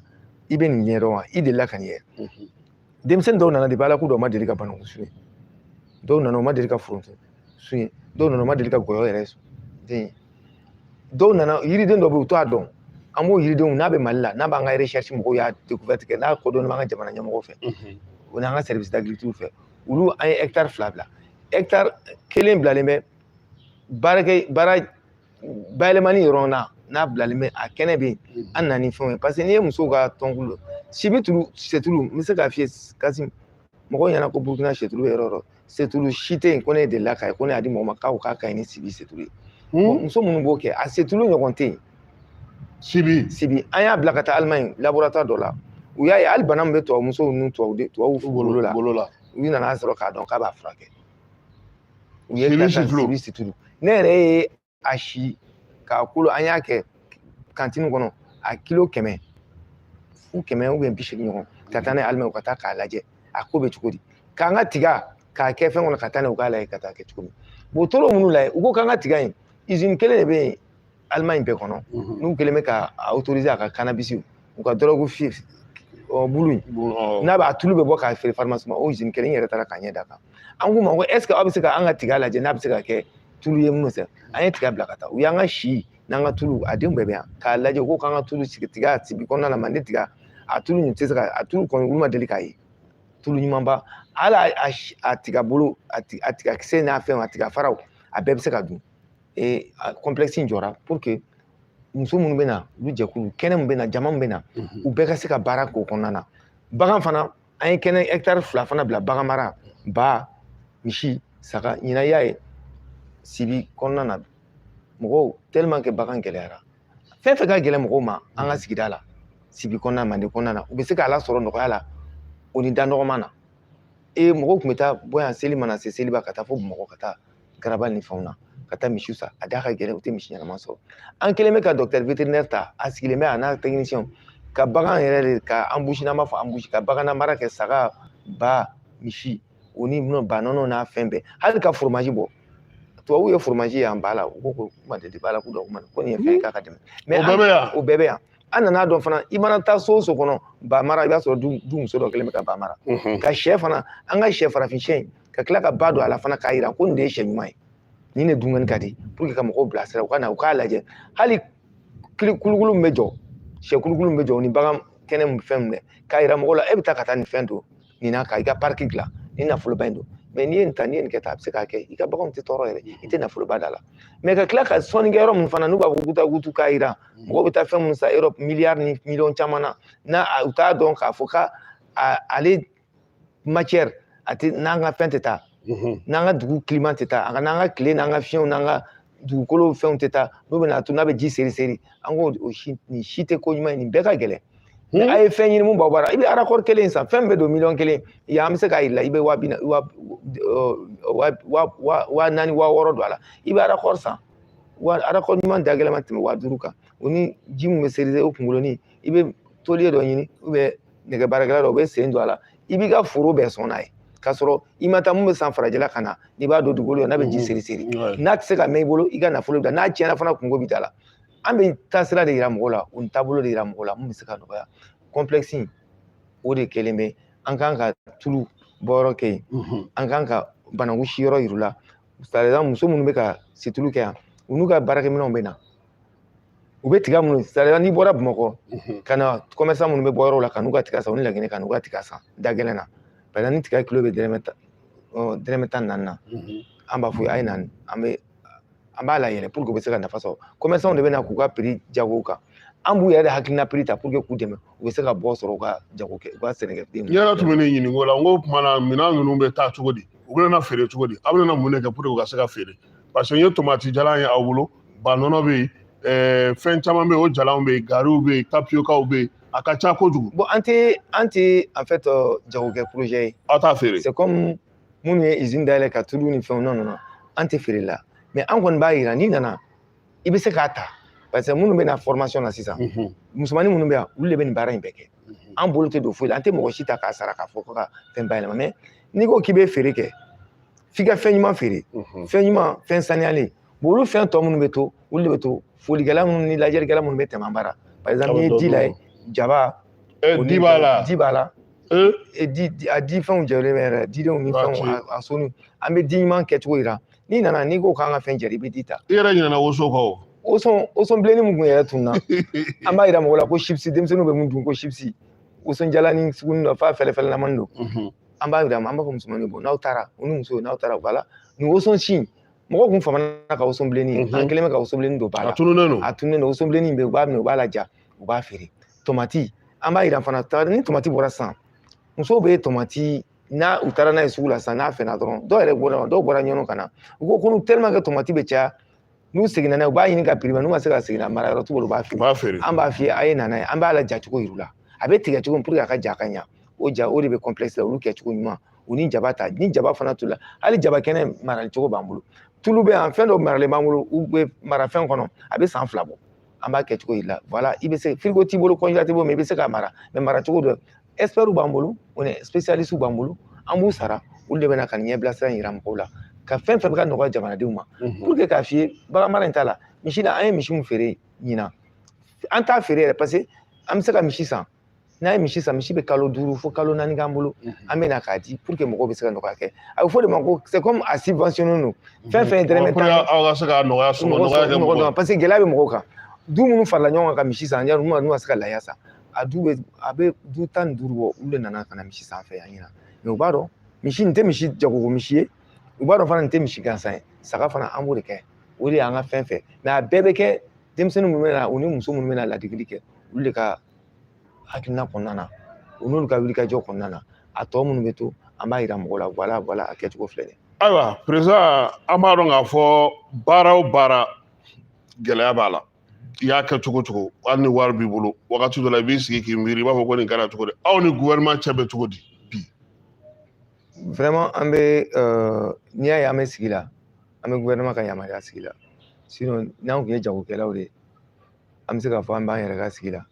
i bɛ nin ɲɛdɔn wa, i delila ka nin ye. Denmisɛnnin dɔw nana, depuis Ala k'u dɔn, u ma deli ka bananku sun ye. Dɔw nana, u ma deli ka foronto sun ye. Dɔw nana, u ma deli ka gɔyɔ yɛrɛ den ye. Dɔw nana, yiriden dɔw bɛ yen, u t'a dɔn. An b'o yiridenw, n'a bɛ Mali la, n'a b'an ka recherche mɔgɔw y'a découverte kɛ, n'a kodɔnnen b'an ka jamana ɲɛmɔgɔw fɛ, o n'an ka service d'agriculture fɛ, olu, an ye hectare 2 bila. Hectare 1 bilalen bɛ baarakɛ baara bayɛlɛmani yɔrɔ na, n'a bilalen bɛ, a kɛnɛ bɛ yen. An nana ni fɛnw ye, parce que n'i ye musow ka tɔnkulu, Sibi tulu, setulu, n bɛ se k'a f'i ye, Kasim, mɔgɔw ɲɛna ko Burukina setulu bɛ yɔrɔ o yɔrɔ, setulu si tɛ yen ko ne delila k'a ye, ko ne y'a di mɔgɔ ma k'a ko k'a ka ɲi ni Sibi setulu ye. Muso minnu b'o kɛ, a setulu ɲɔgɔn tɛ yen. Sibi. Sibi, an y'a bila ka taa Alimaɲi laboratoire dɔ la. U y'a ye, hali bana min bɛ tubabu musow ni tubabu bolo la, u nana sɔrɔ k'a dɔn k'a b'a furakɛ. U ye Sibi situlu. Ne yɛrɛ ye a si k'a kolo, an y'a kɛ kantine kɔnɔ, a kilo 100 fu, 100 ou bien 80 ɲɔgɔn, ka taa n'a ye Alimaɲi, u ka taa k'a lajɛ a ko bɛ cogo di, k'an ka tiga k'a kɛ fɛn kɔnɔ, ka taa n'a ye, u k'a lajɛ ka taa kɛ cogo min. U tor'o minnu lajɛ, u ko k'an ka tiga in, usine kelen de bɛ yen Alimaɲi bɛɛ kɔnɔ, n'u kɛlen bɛ ka autoriser a ka cannabis, u ka drogue fi bulu in, n'a b'a tulu bɛ bɔ k'a feere pharmacie ma, o usine kelen yɛrɛ taara k'a ɲɛ d'a kan. An k'u ma ko est ce que aw bɛ se ka an ka tiga lajɛ, n'a bɛ se ka kɛ tulu ye minnu sɛ. An ye tiga bila ka taa, u y'an ka si n'an ka tulu, a denw bɛɛ bɛ yan k'a lajɛ. U ko k'an ka tulu sigi tiga Sibi kɔnɔna la, manden tiga, a tulu nin tɛ se ka, a tulu kɔni, olu ma deli k'a ye tulu ɲumanba. Hali a tiga bolo, a tiga kisɛ n'a fɛnw, a tiga faraw, a bɛɛ bɛ se ka dun. Complexe in jɔra pour que muso minnu bɛ na, olu jɛkulu kɛnɛ min bɛ na, jama min bɛ na, u bɛɛ ka se ka baara k'o kɔnɔna na. Bagan fana, an ye kɛnɛ hectare 2 fana bila bagan mara, ba, Misi, saga, ɲinan i y'a ye Sibi kɔnɔna na, mɔgɔw tellement que bagan gɛlɛyara, fɛn fɛn ka gɛlɛn mɔgɔw ma an ka sigida la, Sibi kɔnɔna, Manden kɔnɔna na, u bɛ se k'a lasɔrɔ nɔgɔya la o ni da nɔgɔman na. E mɔgɔw tun bɛ taa bɔ yan seli mana se seliba ka taa fo Bamakɔ ka taa garaba ni fɛnw na ka taa misiw san, a da ka gɛlɛn, u tɛ misi ɲɛnama sɔrɔ. An kɛlen bɛ ka docteur vétérinaire ta, a sigilen bɛ a n'a technicien ka bagan yɛrɛ de ka embouche, n'an b'a fɔ embouche, ka bagan mara kɛ saga, ba, misi, o ni ba nɔnɔ n'a fɛn bɛɛ, hali ka fromage bɔ. Tubabuw ye fromage ye an ba la, u ko ko kuma tɛ ba la, k'u dɔn ko nin ye fɛn ye k'a ka dɛmɛ. Mais o bɛɛ bɛ yan. O bɛɛ bɛ yan. An nana dɔn fana, i mana taa so o so kɔnɔ, ba mara, i b'a sɔrɔ du muso dɔ kɛlen bɛ ka ba mara. Ka sɛ fana, an ka sɛ farafin sɛ in, ka tila ka ba don a la fana k'a yira ko nin de ye sɛ ɲuman ye, nin de dumuni ka di, pour que ka mɔgɔw bilasira, u ka na u k'a lajɛ. Hali kulukulu min bɛ jɔ, sɛ kulukulu min bɛ jɔ, ni bagan kɛnɛ min fɛn min bɛ k'a yira mɔgɔw la, e bɛ taa ka taa nin fɛn don nin na ka i ka parc dilan ni nafoloba in don. Mais n'i ye nin ta, n'i ye nin kɛ tan, a bɛ se k'a kɛ i ka baganw tɛ tɔɔrɔ yɛrɛ, i tɛ nafoloba da la. Mais ka tila ka sɔnni kɛ yɔrɔ min fana, n'u b'a fɔ guta gutu, k'a yira mɔgɔw bɛ taa fɛn minnu san Europe miliyari ni miliyɔn caman na, n'a u t'a dɔn k'a fɔ ka ale matière a tɛ n'an ka fɛn tɛ taa, n'an ka dugu climat tɛ taa, a ka n'an ka tile n'an ka fiɲɛw n'an ka dugukolo fɛnw tɛ taa, n'u bɛna to n'a bɛ ji seri seri, an k'o o si nin si tɛ ko ɲuman ye, nin bɛɛ ka gɛlɛn. A ye fɛn ɲini mun b'aw bara, i bɛ raccord kelen san, fɛn bɛ don miliyɔn 1 yan, an bɛ se k'a yir'i la, i bɛ waa bi waa waa waa 4, 6000 don a la, i bɛ raccord san, wa raccord ɲuman da gɛlɛn ma tɛmɛ 5000 kan, o ni ji mun bɛ seri o kunkolonin, i bɛ tôlier dɔ ɲini ou bien nɛgɛ baarakɛla dɔ, o bɛ sen don a la, i b'i ka foro bɛɛ sɔn n'a ye, k'a sɔrɔ i ma taa mun bɛ san farajɛla ka na, n'i b'a don dugukolo la n'a bɛ ji seri seri, n'a tɛ se ka mɛn i bolo, i ka nafolo bila, n'a tiɲɛna fana kungo bɛ da la. An bɛ taasira de yira mɔgɔw la, o ni taabolo de yira mɔgɔw la mun bɛ se ka nɔgɔya. Complexe in o de kɛlen bɛ, an kan ka tulu bɔyɔrɔ kɛ yen, an kan ka bananku si yɔrɔ yir'u la. Par exemple, muso minnu bɛ ka situlu kɛ yan, u n'u ka baarakɛminɛnw bɛ na, u bɛ tiga minnu, c'est à dire n'i bɔra Bamakɔ ka na, commerçant minnu bɛ bɔ yɔrɔw la ka n'u ka tiga san, u ni Laginɛ ka n'u ka tiga san da gɛlɛn na. Par exemple, ni tiga kilo bɛ dɔrɔmɛ 10, dɔrɔmɛ 14 na, an b'a fɔ a ye na, an b'a layɛlɛ pour que u bɛ se ka nafa sɔrɔ. Commerçant de bɛ na k'u ka prix jago kan, an b'u yɛrɛ de hakilina prix ta pour que k'u dɛmɛ, u bɛ se ka bɔ sɔrɔ u ka jago kɛ, u ka sɛnɛkɛden. N yɛrɛ tun bɛ ne ɲininka o la, n ko o tuma na minɛn ninnu bɛ taa cogo di, u bɛna feere cogo di, aw bɛna mun de kɛ pour que u ka se ka feere? Parce que n ye tomati jalan ye aw bolo, ba nɔnɔ bɛ yen, fɛn caman bɛ yen, o jalanw bɛ yen, gariw bɛ yen, tapiocaw bɛ yen, a ka ca kojugu. Bon, an tɛ en fait jagokɛ projet ye. Aw t'a feere. C'est comme minnu ye usine dayɛlɛ ka tulu ni fɛnw, non non non, an tɛ feere la, mais an kɔni b'a yira n'i nana i bɛ se k'a ta, parce que minnu bɛ na formation na sisan, musomanin minnu bɛ yan, olu de bɛ nin baara in bɛɛ kɛ. An bolo tɛ don foyi la, an tɛ mɔgɔ si ta k'a sara k'a fɔ ko ka fɛn bayɛlɛma. Mais n'i ko k'i bɛ feere kɛ, f'i ka fɛn ɲuman feere, fɛn ɲuman, fɛn saniyalen. Bon, olu fɛn tɔ minnu bɛ to, olu de bɛ to folikɛla minnu ni lajɛlikɛla minnu bɛ tɛmɛ an bara. Par exemple, n'i ye di lajɛ, jaba. Di b'a la. Di b'a la. Di a di fɛnw jɛlen bɛ yɛrɛ, didenw ni fɛnw, a sonu, an bɛ di ɲuman kɛcogo yira. N'i nana, n'i ko k'an ka fɛn jɛra, i bɛ di ta. I yɛrɛ ɲinɛna woso kɔ o. Woson bilenni mun kun yɛrɛ tununa, an b'a yira mɔgɔw la ko chips, denmisɛnninw bɛ mun dun ko chips, woson jalanin sugunin dɔ f'a fɛlɛfɛlɛlamani don. An b'a yira, an b'a fɔ musomaninw, bon, n'aw taara, u ni musow, n'aw taara, voilà, nin woson si mɔgɔw kun famana ka woson bilenni, an kɛlen bɛ ka woson bilenni don ba la. A tununnen don. A tununnen don, woson bilenni bɛ yen, u b'a minɛ, u b'a laja, u b'a feere. Tomati, an b'a yira fana, ni tomati bɔra sisan, musow bɛ tomati n'a u taara n'a ye sugu la sisan, n'a fɛnna dɔrɔn, dɔw yɛrɛ bɔra, dɔw bɔra ɲɔnɔ ka na, u ko ko tellement que tomati bɛ caya, n'u seginna n'a ye, u b'a ɲini ka prix, n'u ma se ka segin n'a mara yɔrɔ t'u bolo, u b'a feere. U b'a feere. An b'a f'i ye, a ye na n'a ye, an b'a la ja cogo yir'u la, a bɛ tigɛ cogo min pour que a ka ja ka ɲa, o ja o de bɛ complexe la, olu kɛcogo ɲuman, u ni jaba ta, ni jaba fana tolila, hali jaba kɛnɛ marali cogo b'an bolo, tulu bɛ yan, fɛn dɔw maralen b'an bolo, u bɛ mara fɛn kɔnɔ, a bɛ san 2 bɔ, an b'a kɛcogo yir'i la. Voilà, i bɛ se, frigo t'i bolo, congélateur t'i bolo, mais i bɛ se k'a mara, mais mara cogo dɔ, experts b'an bolo, o ni spécialistes b'an bolo, an b'u sara, olu de bɛ na ka nin ɲɛbila sira in yira mɔgɔw la, ka fɛn fɛn bɛ ka nɔgɔya jamanadenw ma, pour que k'a f'i ye, bagan mara in t'a la, misi la, an ye misi mun feere ɲinan, an t'a feere yɛrɛ, parce que an bɛ se ka misi san, n'an ye misi san, misi bɛ kalo 5 fo kalo 4 k'an bolo, an bɛ na k'a di pour que mɔgɔw bɛ se ka nɔgɔya kɛ. A bɛ fɔ de ma ko c'est comme a subventionné don, fɛn fɛn ye dɔrɔmɛ 10. Aw ka se ka nɔgɔya, sɔngɔ nɔgɔya kɛ mɔgɔ ye. Parce que gɛlɛya bɛ mɔgɔw kan, du minnu farala ɲɔgɔn kan ka misi san, yanni n'u ma se ka laya san, a du bɛ, a bɛ du 15 bɔ, olu de nana ka na misi san fɛ yan ɲinan. Mais u b'a dɔn misi nin tɛ misi jagoko misi ye, u b'a dɔn fana nin tɛ misi gansan ye. Saga fana, an b'o de kɛ, o de y'an ka fɛn fɛ, mais a bɛɛ bɛ kɛ denmisɛnnin minnu bɛ na, u ni muso minnu bɛ na ladegeli kɛ, olu de ka hakilina kɔnɔna na, u n'olu ka wulikajɔ kɔnɔna na, a tɔ minnu bɛ to, an b'a yira mɔgɔw la, voilà voilà, a kɛcogo filɛ nin ye. Ayiwa président, an b'a dɔn k'a fɔ baara o baara, gɛlɛya b'a la. I y'a kɛ cogo o cogo, hali ni wari b'i bolo, wagati dɔ la i b'i sigi k'i miiri, i b'a fɔ ko nin kɛra cogo di? Aw ni gouvernement cɛ bɛ cogo di bi? Vraiment, an bɛ n'i y'a ye an bɛ sigi la, an bɛ gouvernement ka yamaruya sigi la. Sinon n'an tun ye jagokɛlaw de ye, an bɛ se k'a fɔ an b'an yɛrɛ ka sigi la.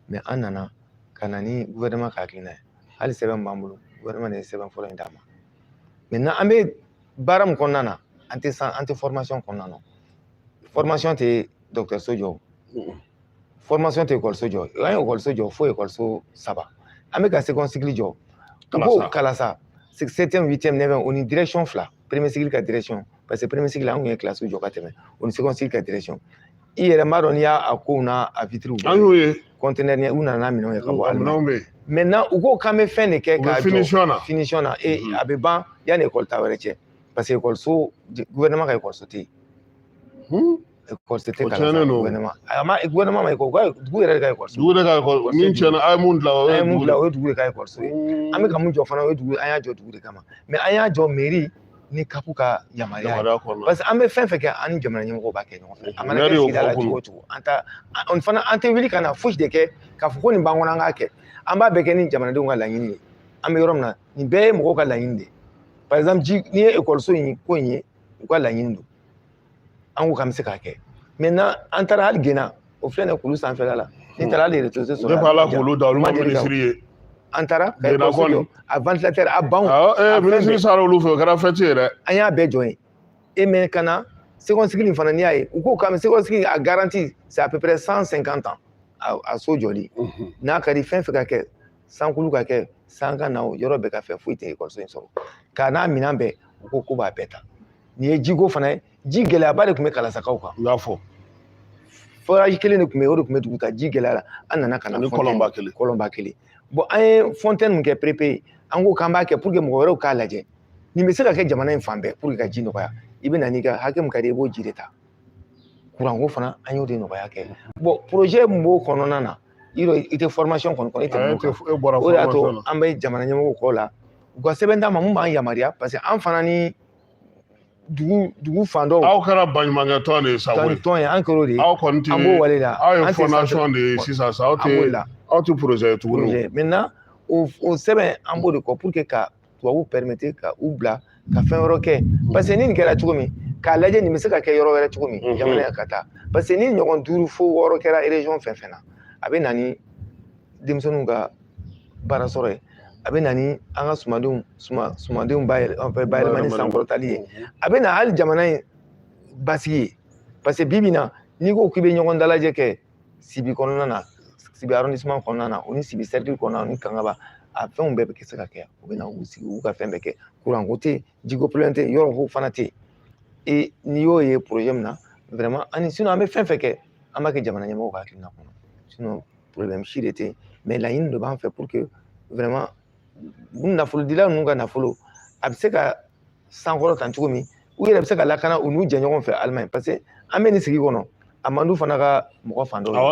Mais an nana ka na ni gouvernement ka hakilina ye. Hali sɛbɛn b'an bolo, gouvernement de ye sɛbɛn fɔlɔ in d'an ma. Maintenant, an bɛ baara min kɔnɔna na, an tɛ san, an tɛ formation kɔnɔna na. Formation tɛ dɔgɔtɔrɔso jɔ, formation tɛ ekɔliso jɔ. An ye ekɔliso jɔ fo ekɔliso saba. An bɛ ka second cycle jɔ. U ko Kalasa, septième, huitième, neuvième, o ni direction fila, premier cycle ka direction, parce que premier cycle an kun ye classe jɔ ka tɛmɛ, o ni second cycle ka direction. I yɛrɛ m'a dɔn n'i y'a a kow n'a a vitres. An y'o ye. Conteneur u nana n'a minɛnw ye ka bɔ. Minɛnw bɛ yen. Maintenant, u ko k'an bɛ fɛn de kɛ k'a jɔ. Finition na. Finition na, et a bɛ ban yanni ekɔli ta wɛrɛ cɛ, parce que ekɔliso, gouvernement ka ekɔliso tɛ yen. Ekɔliso tɛ. O tiɲɛnen don. Gouvernement a ma, gouvernement ma ekɔli, dugu yɛrɛ de ka ekɔliso. Dugu de ka ekɔli min tiɲɛna, a ye mun dilan? O An ye ye mun dugu dilan, o ye dugu de ka ekɔliso ye. An bɛ ka mun jɔ fana, o ye dugu, an y'a jɔ dugu de kama. Mais an y'a jɔ mairie ni CAP ka yamaruya ye. Yamaruya kɔnɔna. Parce que an bɛ fɛn fɛn kɛ, an ni jamana ɲɛmɔgɔw b'a kɛ ɲɔgɔn fɛ. A mana Maire kɛ y'o sigida la fɔ kunun. cogo o cogo, an ta an fana, an tɛ wuli ka na fosi de kɛ k'a fɔ ko nin b'an kɔnɔ, an k'a kɛ. An b'a bɛɛ kɛ ni jamanadenw ka laɲini ye. An bɛ yɔrɔ min na, nin bɛɛ ye mɔgɔw ka laɲini de ye. Par exemple, ji, n'i ye ekɔliso in ko in ye, u ka laɲini don. An ko k'an bɛ se k'a kɛ. Maintenant, an taara hali Gena, o filɛ nin ye kulu sanfɛla la. N'i taara hali rez-de-chaussée sɔrɔ. Depuis Ala k'olu da, olu ma Ma deli ka- minisiri ye. An taara ka Gena ekɔliso kɔni. jɔ, a ventilateur, a banw. Awɔ, A fɛn minisiri bɛɛ. sara olu fɛ, o kɛra fête ye dɛ. An y'a bɛɛ jɔ yen. E mais ka na second cycle in fana, n'i y'a ye, u ko k'an bɛ second cycle, a garantie, c'est à peu près 150 ans a so jɔli. N'a ka di fɛn fɛn ka kɛ, sankulu ka kɛ, san ka na, o yɔrɔ bɛɛ ka fɛ, foyi tɛ ekɔliso in sɔrɔ. K'a n'a minɛn bɛɛ, u ko k'u b'a bɛɛ ta. Nin ye jiko fana ye. Ji gɛlɛyaba de tun bɛ Kalasakaw kan. U y'a fɔ. Forage kelen de tun bɛ yen, o de tun bɛ dugu ta ji gɛlɛya la. An nana ka na Ani fontaine- kɔlɔnba kelen. Kɔlɔnba kelen. Bon, an ye fontaine min kɛ prépayé, an ko k'an b'a kɛ pour que mɔgɔ wɛrɛw k'a lajɛ. Nin bɛ se ka kɛ jamana in fan bɛɛ pour que ka ji nɔgɔya. I bɛ na n'i ka hakɛ min ka di, i b'o ji de ta. Kuranko fana, an y'o de nɔgɔya kɛ. Bon, projet min b'o kɔnɔna na, i yɛrɛ i tɛ formation kɔni kɔnɔ, i tɛmɛn'o kan. E bɔra O de y'a to formation na. an bɛ jamana ɲɛmɔgɔw kɔ la, u ka sɛbɛn d'an ma mun b'an yamaruya, parce que an fana ni dugu fan dɔw. Aw kɛra baɲumankɛ tɔn de ye sa koyi. Tɔn ye, an kɛr'o de ye. Aw kɔni tɛ. An b'o wale la. Aw ye An tɛ fondation de ye sisan sa, aw An b'o tɛ la. aw tɛ projet ye tuguni. Projet. Maintenant, o sɛbɛn, an b'o de kɔ pour que ka tubabuw permettre ka u bila ka fɛn wɛrɛ kɛ, parce que ni nin kɛra cogo min, k'a lajɛ nin bɛ se ka kɛ yɔrɔ wɛrɛ cogo min, jamana ka taa. Parce que ni ɲɔgɔn duuru fo wɔɔrɔ kɛra région fɛn fɛn na, a bɛ na ni denmisɛnninw ka baara sɔrɔ ye, a bɛ na ni an ka sumadenw bayɛlɛmani sankɔrɔtali ye, a bɛ na hali jamana in basigi ye. Parce que bi bi in na, n'i ko k'i bɛ ɲɔgɔn dalajɛ kɛ Sibi kɔnɔna na, Sibi arrondissement kɔnɔna na, o ni Sibi cercle kɔnɔna na, o ni Kangaba, a fɛnw bɛɛ bɛ se ka kɛ. U bɛ na u sigi, u ka fɛn bɛɛ kɛ. Kuranko tɛ yen, jiko problème tɛ yen, yɔrɔ ko fana tɛ yen. Et n'i y'o ye projet min na, vraiment, ani sinon an bɛ fɛn fɛn kɛ, an b'a kɛ jamana ɲɛmɔgɔw ka hakilina kɔnɔ. Sinon problème si de tɛ yen. Mais laɲini de b'an fɛ pour que vraiment nafolodila ninnu ka nafolo a bɛ se ka sankɔrɔta cogo min, u yɛrɛ bɛ se ka lakana u n'u jɛɲɔgɔn fɛ Allemagne. Parce que an bɛ nin sigi kɔnɔ, a man d'u fana ka mɔgɔ fan dɔw ye.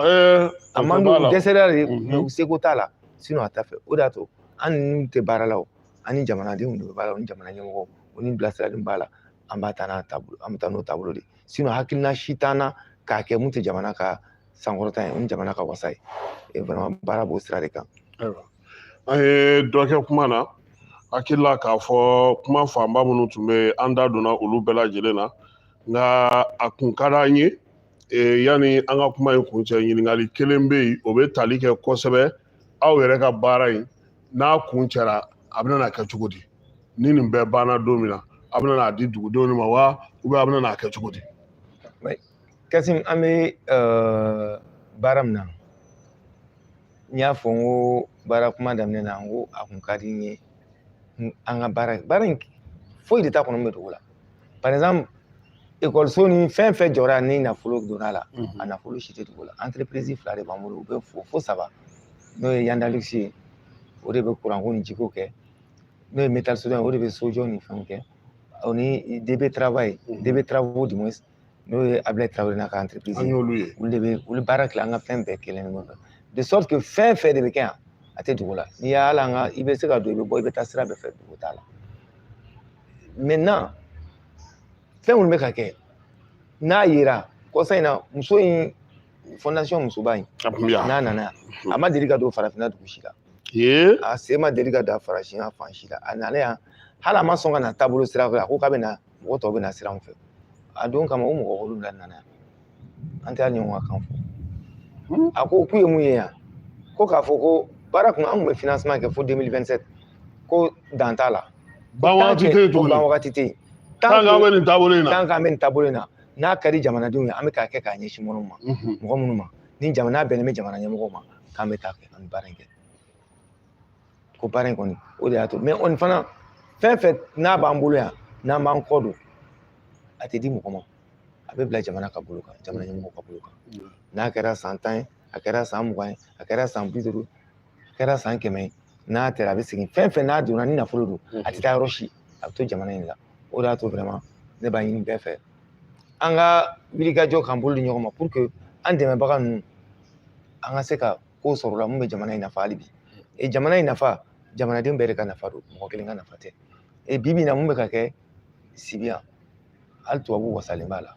A man d'u, u dɛsɛra de, mais u seko t'a la. Sinon a t'a fɛ. O de y'a to an n'u tɛ baara la, o an ni jamanadenw de bɛ baara la, o ni jamana ɲɛmɔgɔw, o ni bilasirali b'a la. An b'a ta n'a taabolo, an bɛ taa n'o taabolo de ye. Sinon hakilina si t'an na k'a kɛ mun tɛ jamana ka sankɔrɔta ye, o ni jamana ka wasa ye. Et vraiment, baara b'o sira de kan. Ayiwa, an ye dɔ kɛ kuma na. Hakili la k'a fɔ kuma fanba minnu tun bɛ yen, an da donna olu bɛɛ lajɛlen na. Nka a kun ka d'an ye, yanni an ka kuma in kuncɛ, ɲininkali kelen bɛ yen, o bɛ tali kɛ kosɛbɛ aw yɛrɛ ka baara in n'a kun cɛra, a bɛna kɛ cogo di? Ni nin bɛɛ banna don min na, a bɛna n'a di dugudenw ma wa, ou bien a bɛna n'a kɛ cogo di? Kasim, an bɛ baara min na, n y'a fɔ n ko baara kuma daminɛ na, n ko a kun ka di n ye an ka baara in, foyi de t'a kɔnɔ min bɛ dugu la. Par exemple, ekɔliso ni fɛn fɛn jɔra ni nafolo donna la, a nafolo si tɛ dugu la. Entreprise fila de b'an bolo, u bɛ fo saba, n'o ye Yandalux ye, o de bɛ kuranko ni jiko kɛ, n'o ye Metal Soudeur, o de bɛ sojɔ ni fɛnw kɛ, o ni DB Travail, DB Travaux du moins, n'o ye Ablaye Traoré n'a ka entreprise An ye. y'olu ye. Olu de bɛ olu baara kɛ, an ka fɛn bɛɛ kelen ɲɔgɔn fɛ, de sorte que fɛn fɛn de bɛ kɛ yan, a tɛ dugu la. N'i y'a hali an ka, i bɛ se ka don, i bɛ bɔ, i bɛ taa sira bɛɛ fɛ, dugu t'a la. Maintenant Fɛn minnu bɛ ka kɛ n'a yera kɔsa in na, muso in, fondation musoba in, n'a nana yan, a ma deli ka don farafinna dugu si la. A sen ma deli ka da farafinna fan si la. A nana yan, hali a ma sɔn ka na taabolo sira fɛ. A ko k'a bɛ na, mɔgɔ tɔw bɛ na sira fɛ. A don kama, o mɔgɔ wolonwula nana yan, an tɛ hali ɲɔgɔn ka kan fɔ. A ko k'u ye mun ye yan? Ko k'a fɔ ko baara kun, an kun bɛ financement kɛ fo 2027, ko dan t'a la. Ban wagati tɛ yen tuguni. Ban wagati tɛ yen. Tant qu'an bɛ nin taabolo in na. Tant qu'an bɛ nin taabolo in na, n'a ka di jamanadenw ye, an bɛ k'a kɛ k'a ɲɛsin minnu ma, mɔgɔ minnu ma, ni jamana bɛnnen bɛ jamana ɲɛmɔgɔw ma, k'an bɛ taa kɛ, an bɛ baara in kɛ. Ko baara in kɔni, o de y'a to. Mais o fana, fɛn fɛn n'a b'an bolo yan, n'an b'an kɔ don, a tɛ di mɔgɔ ma, a bɛ bila jamana ka bolo kan, jamana ɲɛmɔgɔw ka bolo kan. N'a kɛra san 10 ye, a kɛra san 20 ye, a kɛra san 50, a kɛra san 100 ye, n'a taara, a bɛ segin. Fɛn fɛn n'a donna ni nafolo don, a tɛ taa yɔrɔ si, a bɛ to jamana in la. O de y'a to vraiment ne b'a ɲini bɛɛ fɛ, an ka wulikajɔ k'an bolo di ɲɔgɔn ma pour que an dɛmɛbaga ninnu, an ka se ka ko sɔrɔ la mun bɛ jamana in nafa hali bi. E jamana in nafa, jamanaden bɛɛ de ka nafa don, mɔgɔ kelen ka nafa tɛ. E bi bi in na, mun bɛ ka kɛ Sibi yan, hali tubabu wasalen b'a la.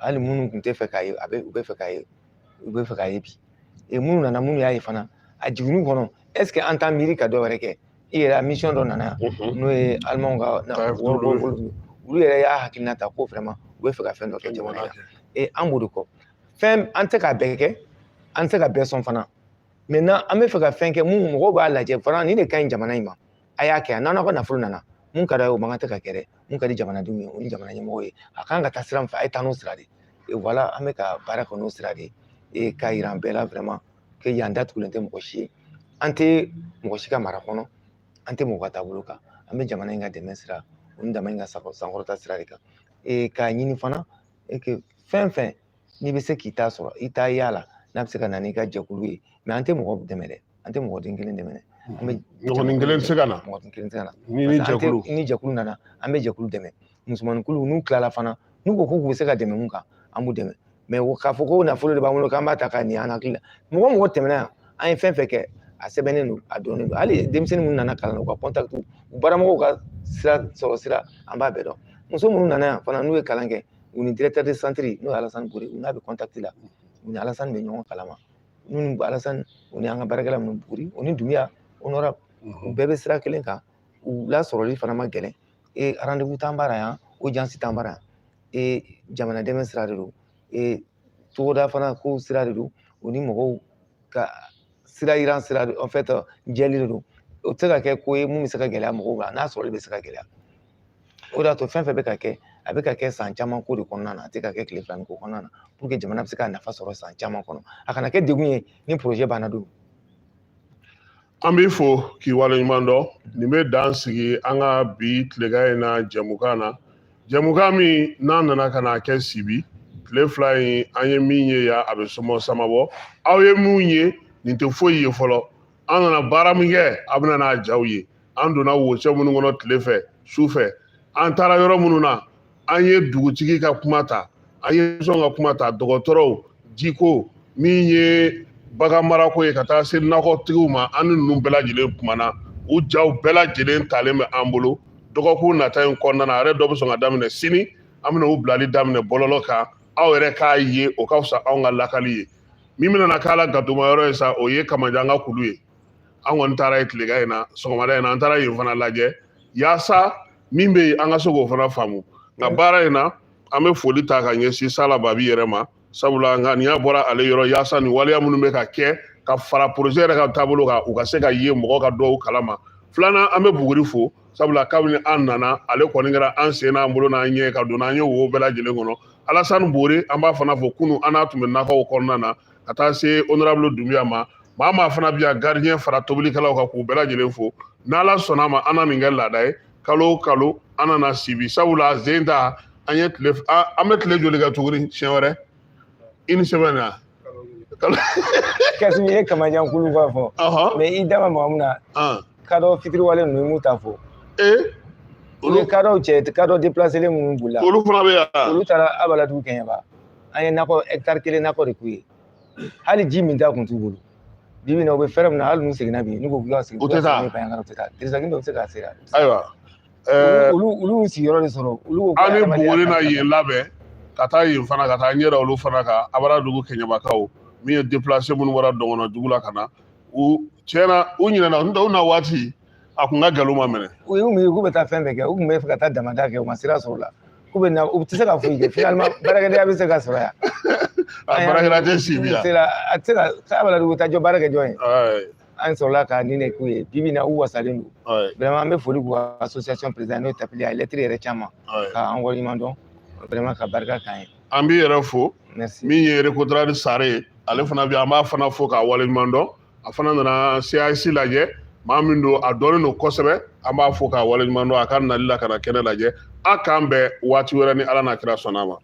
Hali minnu tun tɛ fɛ k'a ye, a bɛ u bɛ fɛ k'a ye, u bɛ fɛ k'a ye bi. E minnu nana, minnu y'a ye fana, a jiginn'u kɔnɔ. Est ce que an t'an miiri ka dɔ wɛrɛ kɛ? I yɛrɛ, mission dɔ nana yan, n'o ye alimanw ka waribɔ, olu yɛrɛ y'a hakilina ta ko vraiment u bɛ fɛ ka fɛn dɔ kɛ jamana in na. E an b'o de kɔ. Fɛn an tɛ k'a bɛɛ kɛ, an tɛ ka bɛɛ sɔn fana. Maintenant, an bɛ fɛ ka fɛn kɛ mun mɔgɔw b'a lajɛ fana, nin de ka ɲi jamana in ma, a y'a kɛ. N'an ka nafolo nana, mun ka d'a ye, o man kan tɛ ka kɛ dɛ. Mun ka di jamanadenw ye, o ni jamana ɲɛmɔgɔw ye, a kan ka taa sira min fɛ, a ye taa n'o sira de ye. Voilà, an bɛ ka baara kɛ n'o sira de ye, k'a yira an bɛɛ la vraiment que yan datugulen tɛ mɔgɔ si ye. An tɛ mɔgɔ si ka mara kɔnɔ, an tɛ mɔgɔ ka taabolo kan. An bɛ jamana in ka dɛmɛ sira, o ni jamana in ka sankɔrɔta sira de kan. K'a ɲini fana que fɛn fɛn n'i bɛ se k'i ta sɔrɔ, i ta y'a la, n'a bɛ se ka na n'i ka jɛkulu ye. Mais an tɛ mɔgɔ dɛmɛ dɛ, an tɛ mɔgɔ den kelen dɛmɛ dɛ. An bɛ mɔgɔnin kelen tɛ se ka na. Mɔgɔnin kelen tɛ se ka na. Ni jɛkulu. Ni jɛkulu nana, an bɛ jɛkulu dɛmɛ. Musomanin n'u tilala fana, n'u ko k'u bɛ se ka dɛmɛ mun kan, an b'u dɛmɛ. Mais k'a fɔ ko nafolo de b'an bolo k'an b'a ta k'a nin an hakili la, mɔgɔ mɔgɔ tɛmɛna yan, an ye fɛn fɛn kɛ, a sɛbɛnnen don, a dɔnnen don. Hali denmisɛnnin minnu nana kalan na, u ka contact, u baramɔgɔw ka sira sɔrɔ sira, an b'a bɛɛ dɔn. Muso minnu nana yan fana, n'u ye kalan kɛ, u ni directeur de centre, n'o ye Alassane Bori, u n'a bɛ contact la, u ni Alassane bɛ ɲɔgɔn kalama. N'u ni Alassane, u ni an ka baarakɛla minnu, Buguri, u ni Dunbiya honorable, u bɛɛ bɛ sira kelen kan. U lasɔrɔli fana ma gɛlɛn. E rendez-vous t'an bara yan, audience t'an bara yan. E jamana dɛmɛ sira de don, e togoda fana ko sira de don, u ni mɔgɔw ka sira yiran sira de, en fait jɛli de don. O tɛ se ka kɛ ko ye mun bɛ se ka gɛlɛya mɔgɔw ma, n'a sɔrɔli bɛ se ka gɛlɛya. O de y'a to fɛn fɛn bɛ ka kɛ, a bɛ ka kɛ san caman ko de kɔnɔna na, a tɛ ka kɛ tile fila ni ko kɔnɔna na, pour que jamana bɛ se ka nafa sɔrɔ san caman kɔnɔ, a kana kɛ degun ye ni projet banna don. An b'i fo k'i waleɲuman dɔn. Nin bɛ dan sigi an ka bi tilegan in na jɛmukan na, jɛmukan min n'an nana ka n'a kɛ Sibi tile 2 in. An ye min ye yan, a bɛ sɔmɔ sama bɔ. Aw ye mun ye, nin tɛ foyi ye fɔlɔ. An nana baara min kɛ, a bɛna n'a jaw ye. An donna wocɛ minnu kɔnɔ tile fɛ, su fɛ, an taara yɔrɔ minnu na, an ye dugutigi ka kuma ta, an ye sɔn ka kuma ta, dɔgɔtɔrɔw, jiko min ye bagan marako ye, ka taa se nakɔtigiw ma, an ni ninnu bɛɛ lajɛlen kumana. U jaw bɛɛ lajɛlen talen bɛ an bolo. Dɔgɔkun nata in kɔnɔna na, a yɛrɛ dɔ bɛ sɔn ka daminɛ sini. An bɛna u bilali daminɛ bɔlɔlɔ kan, aw yɛrɛ k'a ye, o ka fisa anw ka lakali ye. Min bɛna na k'a la gatoma yɔrɔ ye sa, o ye Kamajan ka kulu ye. An kɔni taara yen tilegan in na, sɔgɔmada in na, an taara yen fana lajɛ yaasa min bɛ yen, an ka se k'o fana faamu. Nka baara in na, an bɛ foli ta ka ɲɛsin Sala Babi yɛrɛ ma, sabula nka nin y'a bɔra ale yɔrɔ, yaasa nin waleya minnu bɛ ka kɛ ka fara projet yɛrɛ ka taabolo kan, u ka se ka ye, mɔgɔ ka dɔw kalama. Filanan, an bɛ Buguri fo, sabula kabini an nana, ale kɔni kɛra an sen n'an bolo n'an ɲɛ ka don n'an ye wo bɛɛ lajɛlen kɔnɔ. Alassane Bore, an b'a fana fo. Kunun an n'a tun bɛ nakɔw kɔnɔna na, ka taa se honorable Dunbiya ma. Maa maa fana bɛ yan, gardien fara tobilikɛlaw kan, k'u bɛɛ lajɛlen fo. N'Ala sɔnna ma, an na nin kɛ laada ye, kalo o kalo an nana Sibi, sabula zen ta an ye tile, an bɛ tile joli kɛ tuguni siɲɛ wɛrɛ? Une semaine na. Kasimi ye Kamajan kulu ka fɔ, mais i da ma maga mun na, kadɔ fitiriwale ninnu, i m'u ta fɔ. Olu ye kadɔw cɛ, kadɔ déplacé minnu bolila. Olu fana bɛ yan. Olu taara Abaladugu Kɛɲɛba. An ye nakɔ hectare 1 nakɔ de k'u ye. Hali ji min ta kun t'u bolo. Bi bi in na, u bɛ fɛɛrɛ min na, hali n'u seginna bi, n'u ko k'u ka segin, u tɛ taa. U tɛ taa. Dirisaki dɔ bɛ se k'a sera. Ayiwa. Olu y'u sigiyɔrɔ de sɔrɔ, olu ko. An ni Buguni na yen labɛn ka taa yen fana, ka taa ɲɛ da olu fana kan, Abaradugu Kɛɲɛbakaw min ye déplacé minnu bɔra dɔgɔnɔ dugu la ka na. U tiɲɛna, u ɲinɛna, n'o tɛ u na waati a kun ka gɛlɛn u ma minɛ. U y'u miiri k'u bɛ taa fɛn bɛɛ kɛ, u tun bɛ fɛ ka taa damada kɛ, u ma sira sɔrɔ o la, k'u bɛ na, u tɛ se ka foyi kɛ. Finalement, baarakɛdenya bɛ se ka sɔrɔ yan. A baarakɛla tɛ si bi yan. Sera a tɛ se ka Abaradugu taa jɔ, baara kɛ jɔn ye? An sɔrɔla ka nin de k'u ye. Bi bi in na, u wasalen don vraiment. An bɛ foli k'u ka association président, n'o ye Tapili, a ye lettre yɛrɛ caman k'an waleɲuman dɔn vraiment, ka barika k'an ye. An b'i yɛrɛ fo. Merci. Min ye Recotrade Sare ye, ale fana bɛ, an b'a fana fo k'a waleɲuman dɔn. A fana nana CAS lajɛ, maa min don, a dɔnnen don kosɛbɛ. An b'a fo k'a waleɲuman dɔn a ka nali la ka na kɛnɛ lajɛ. A k'an bɛn waati wɛrɛ ni Ala n'a kira sɔnna a ma.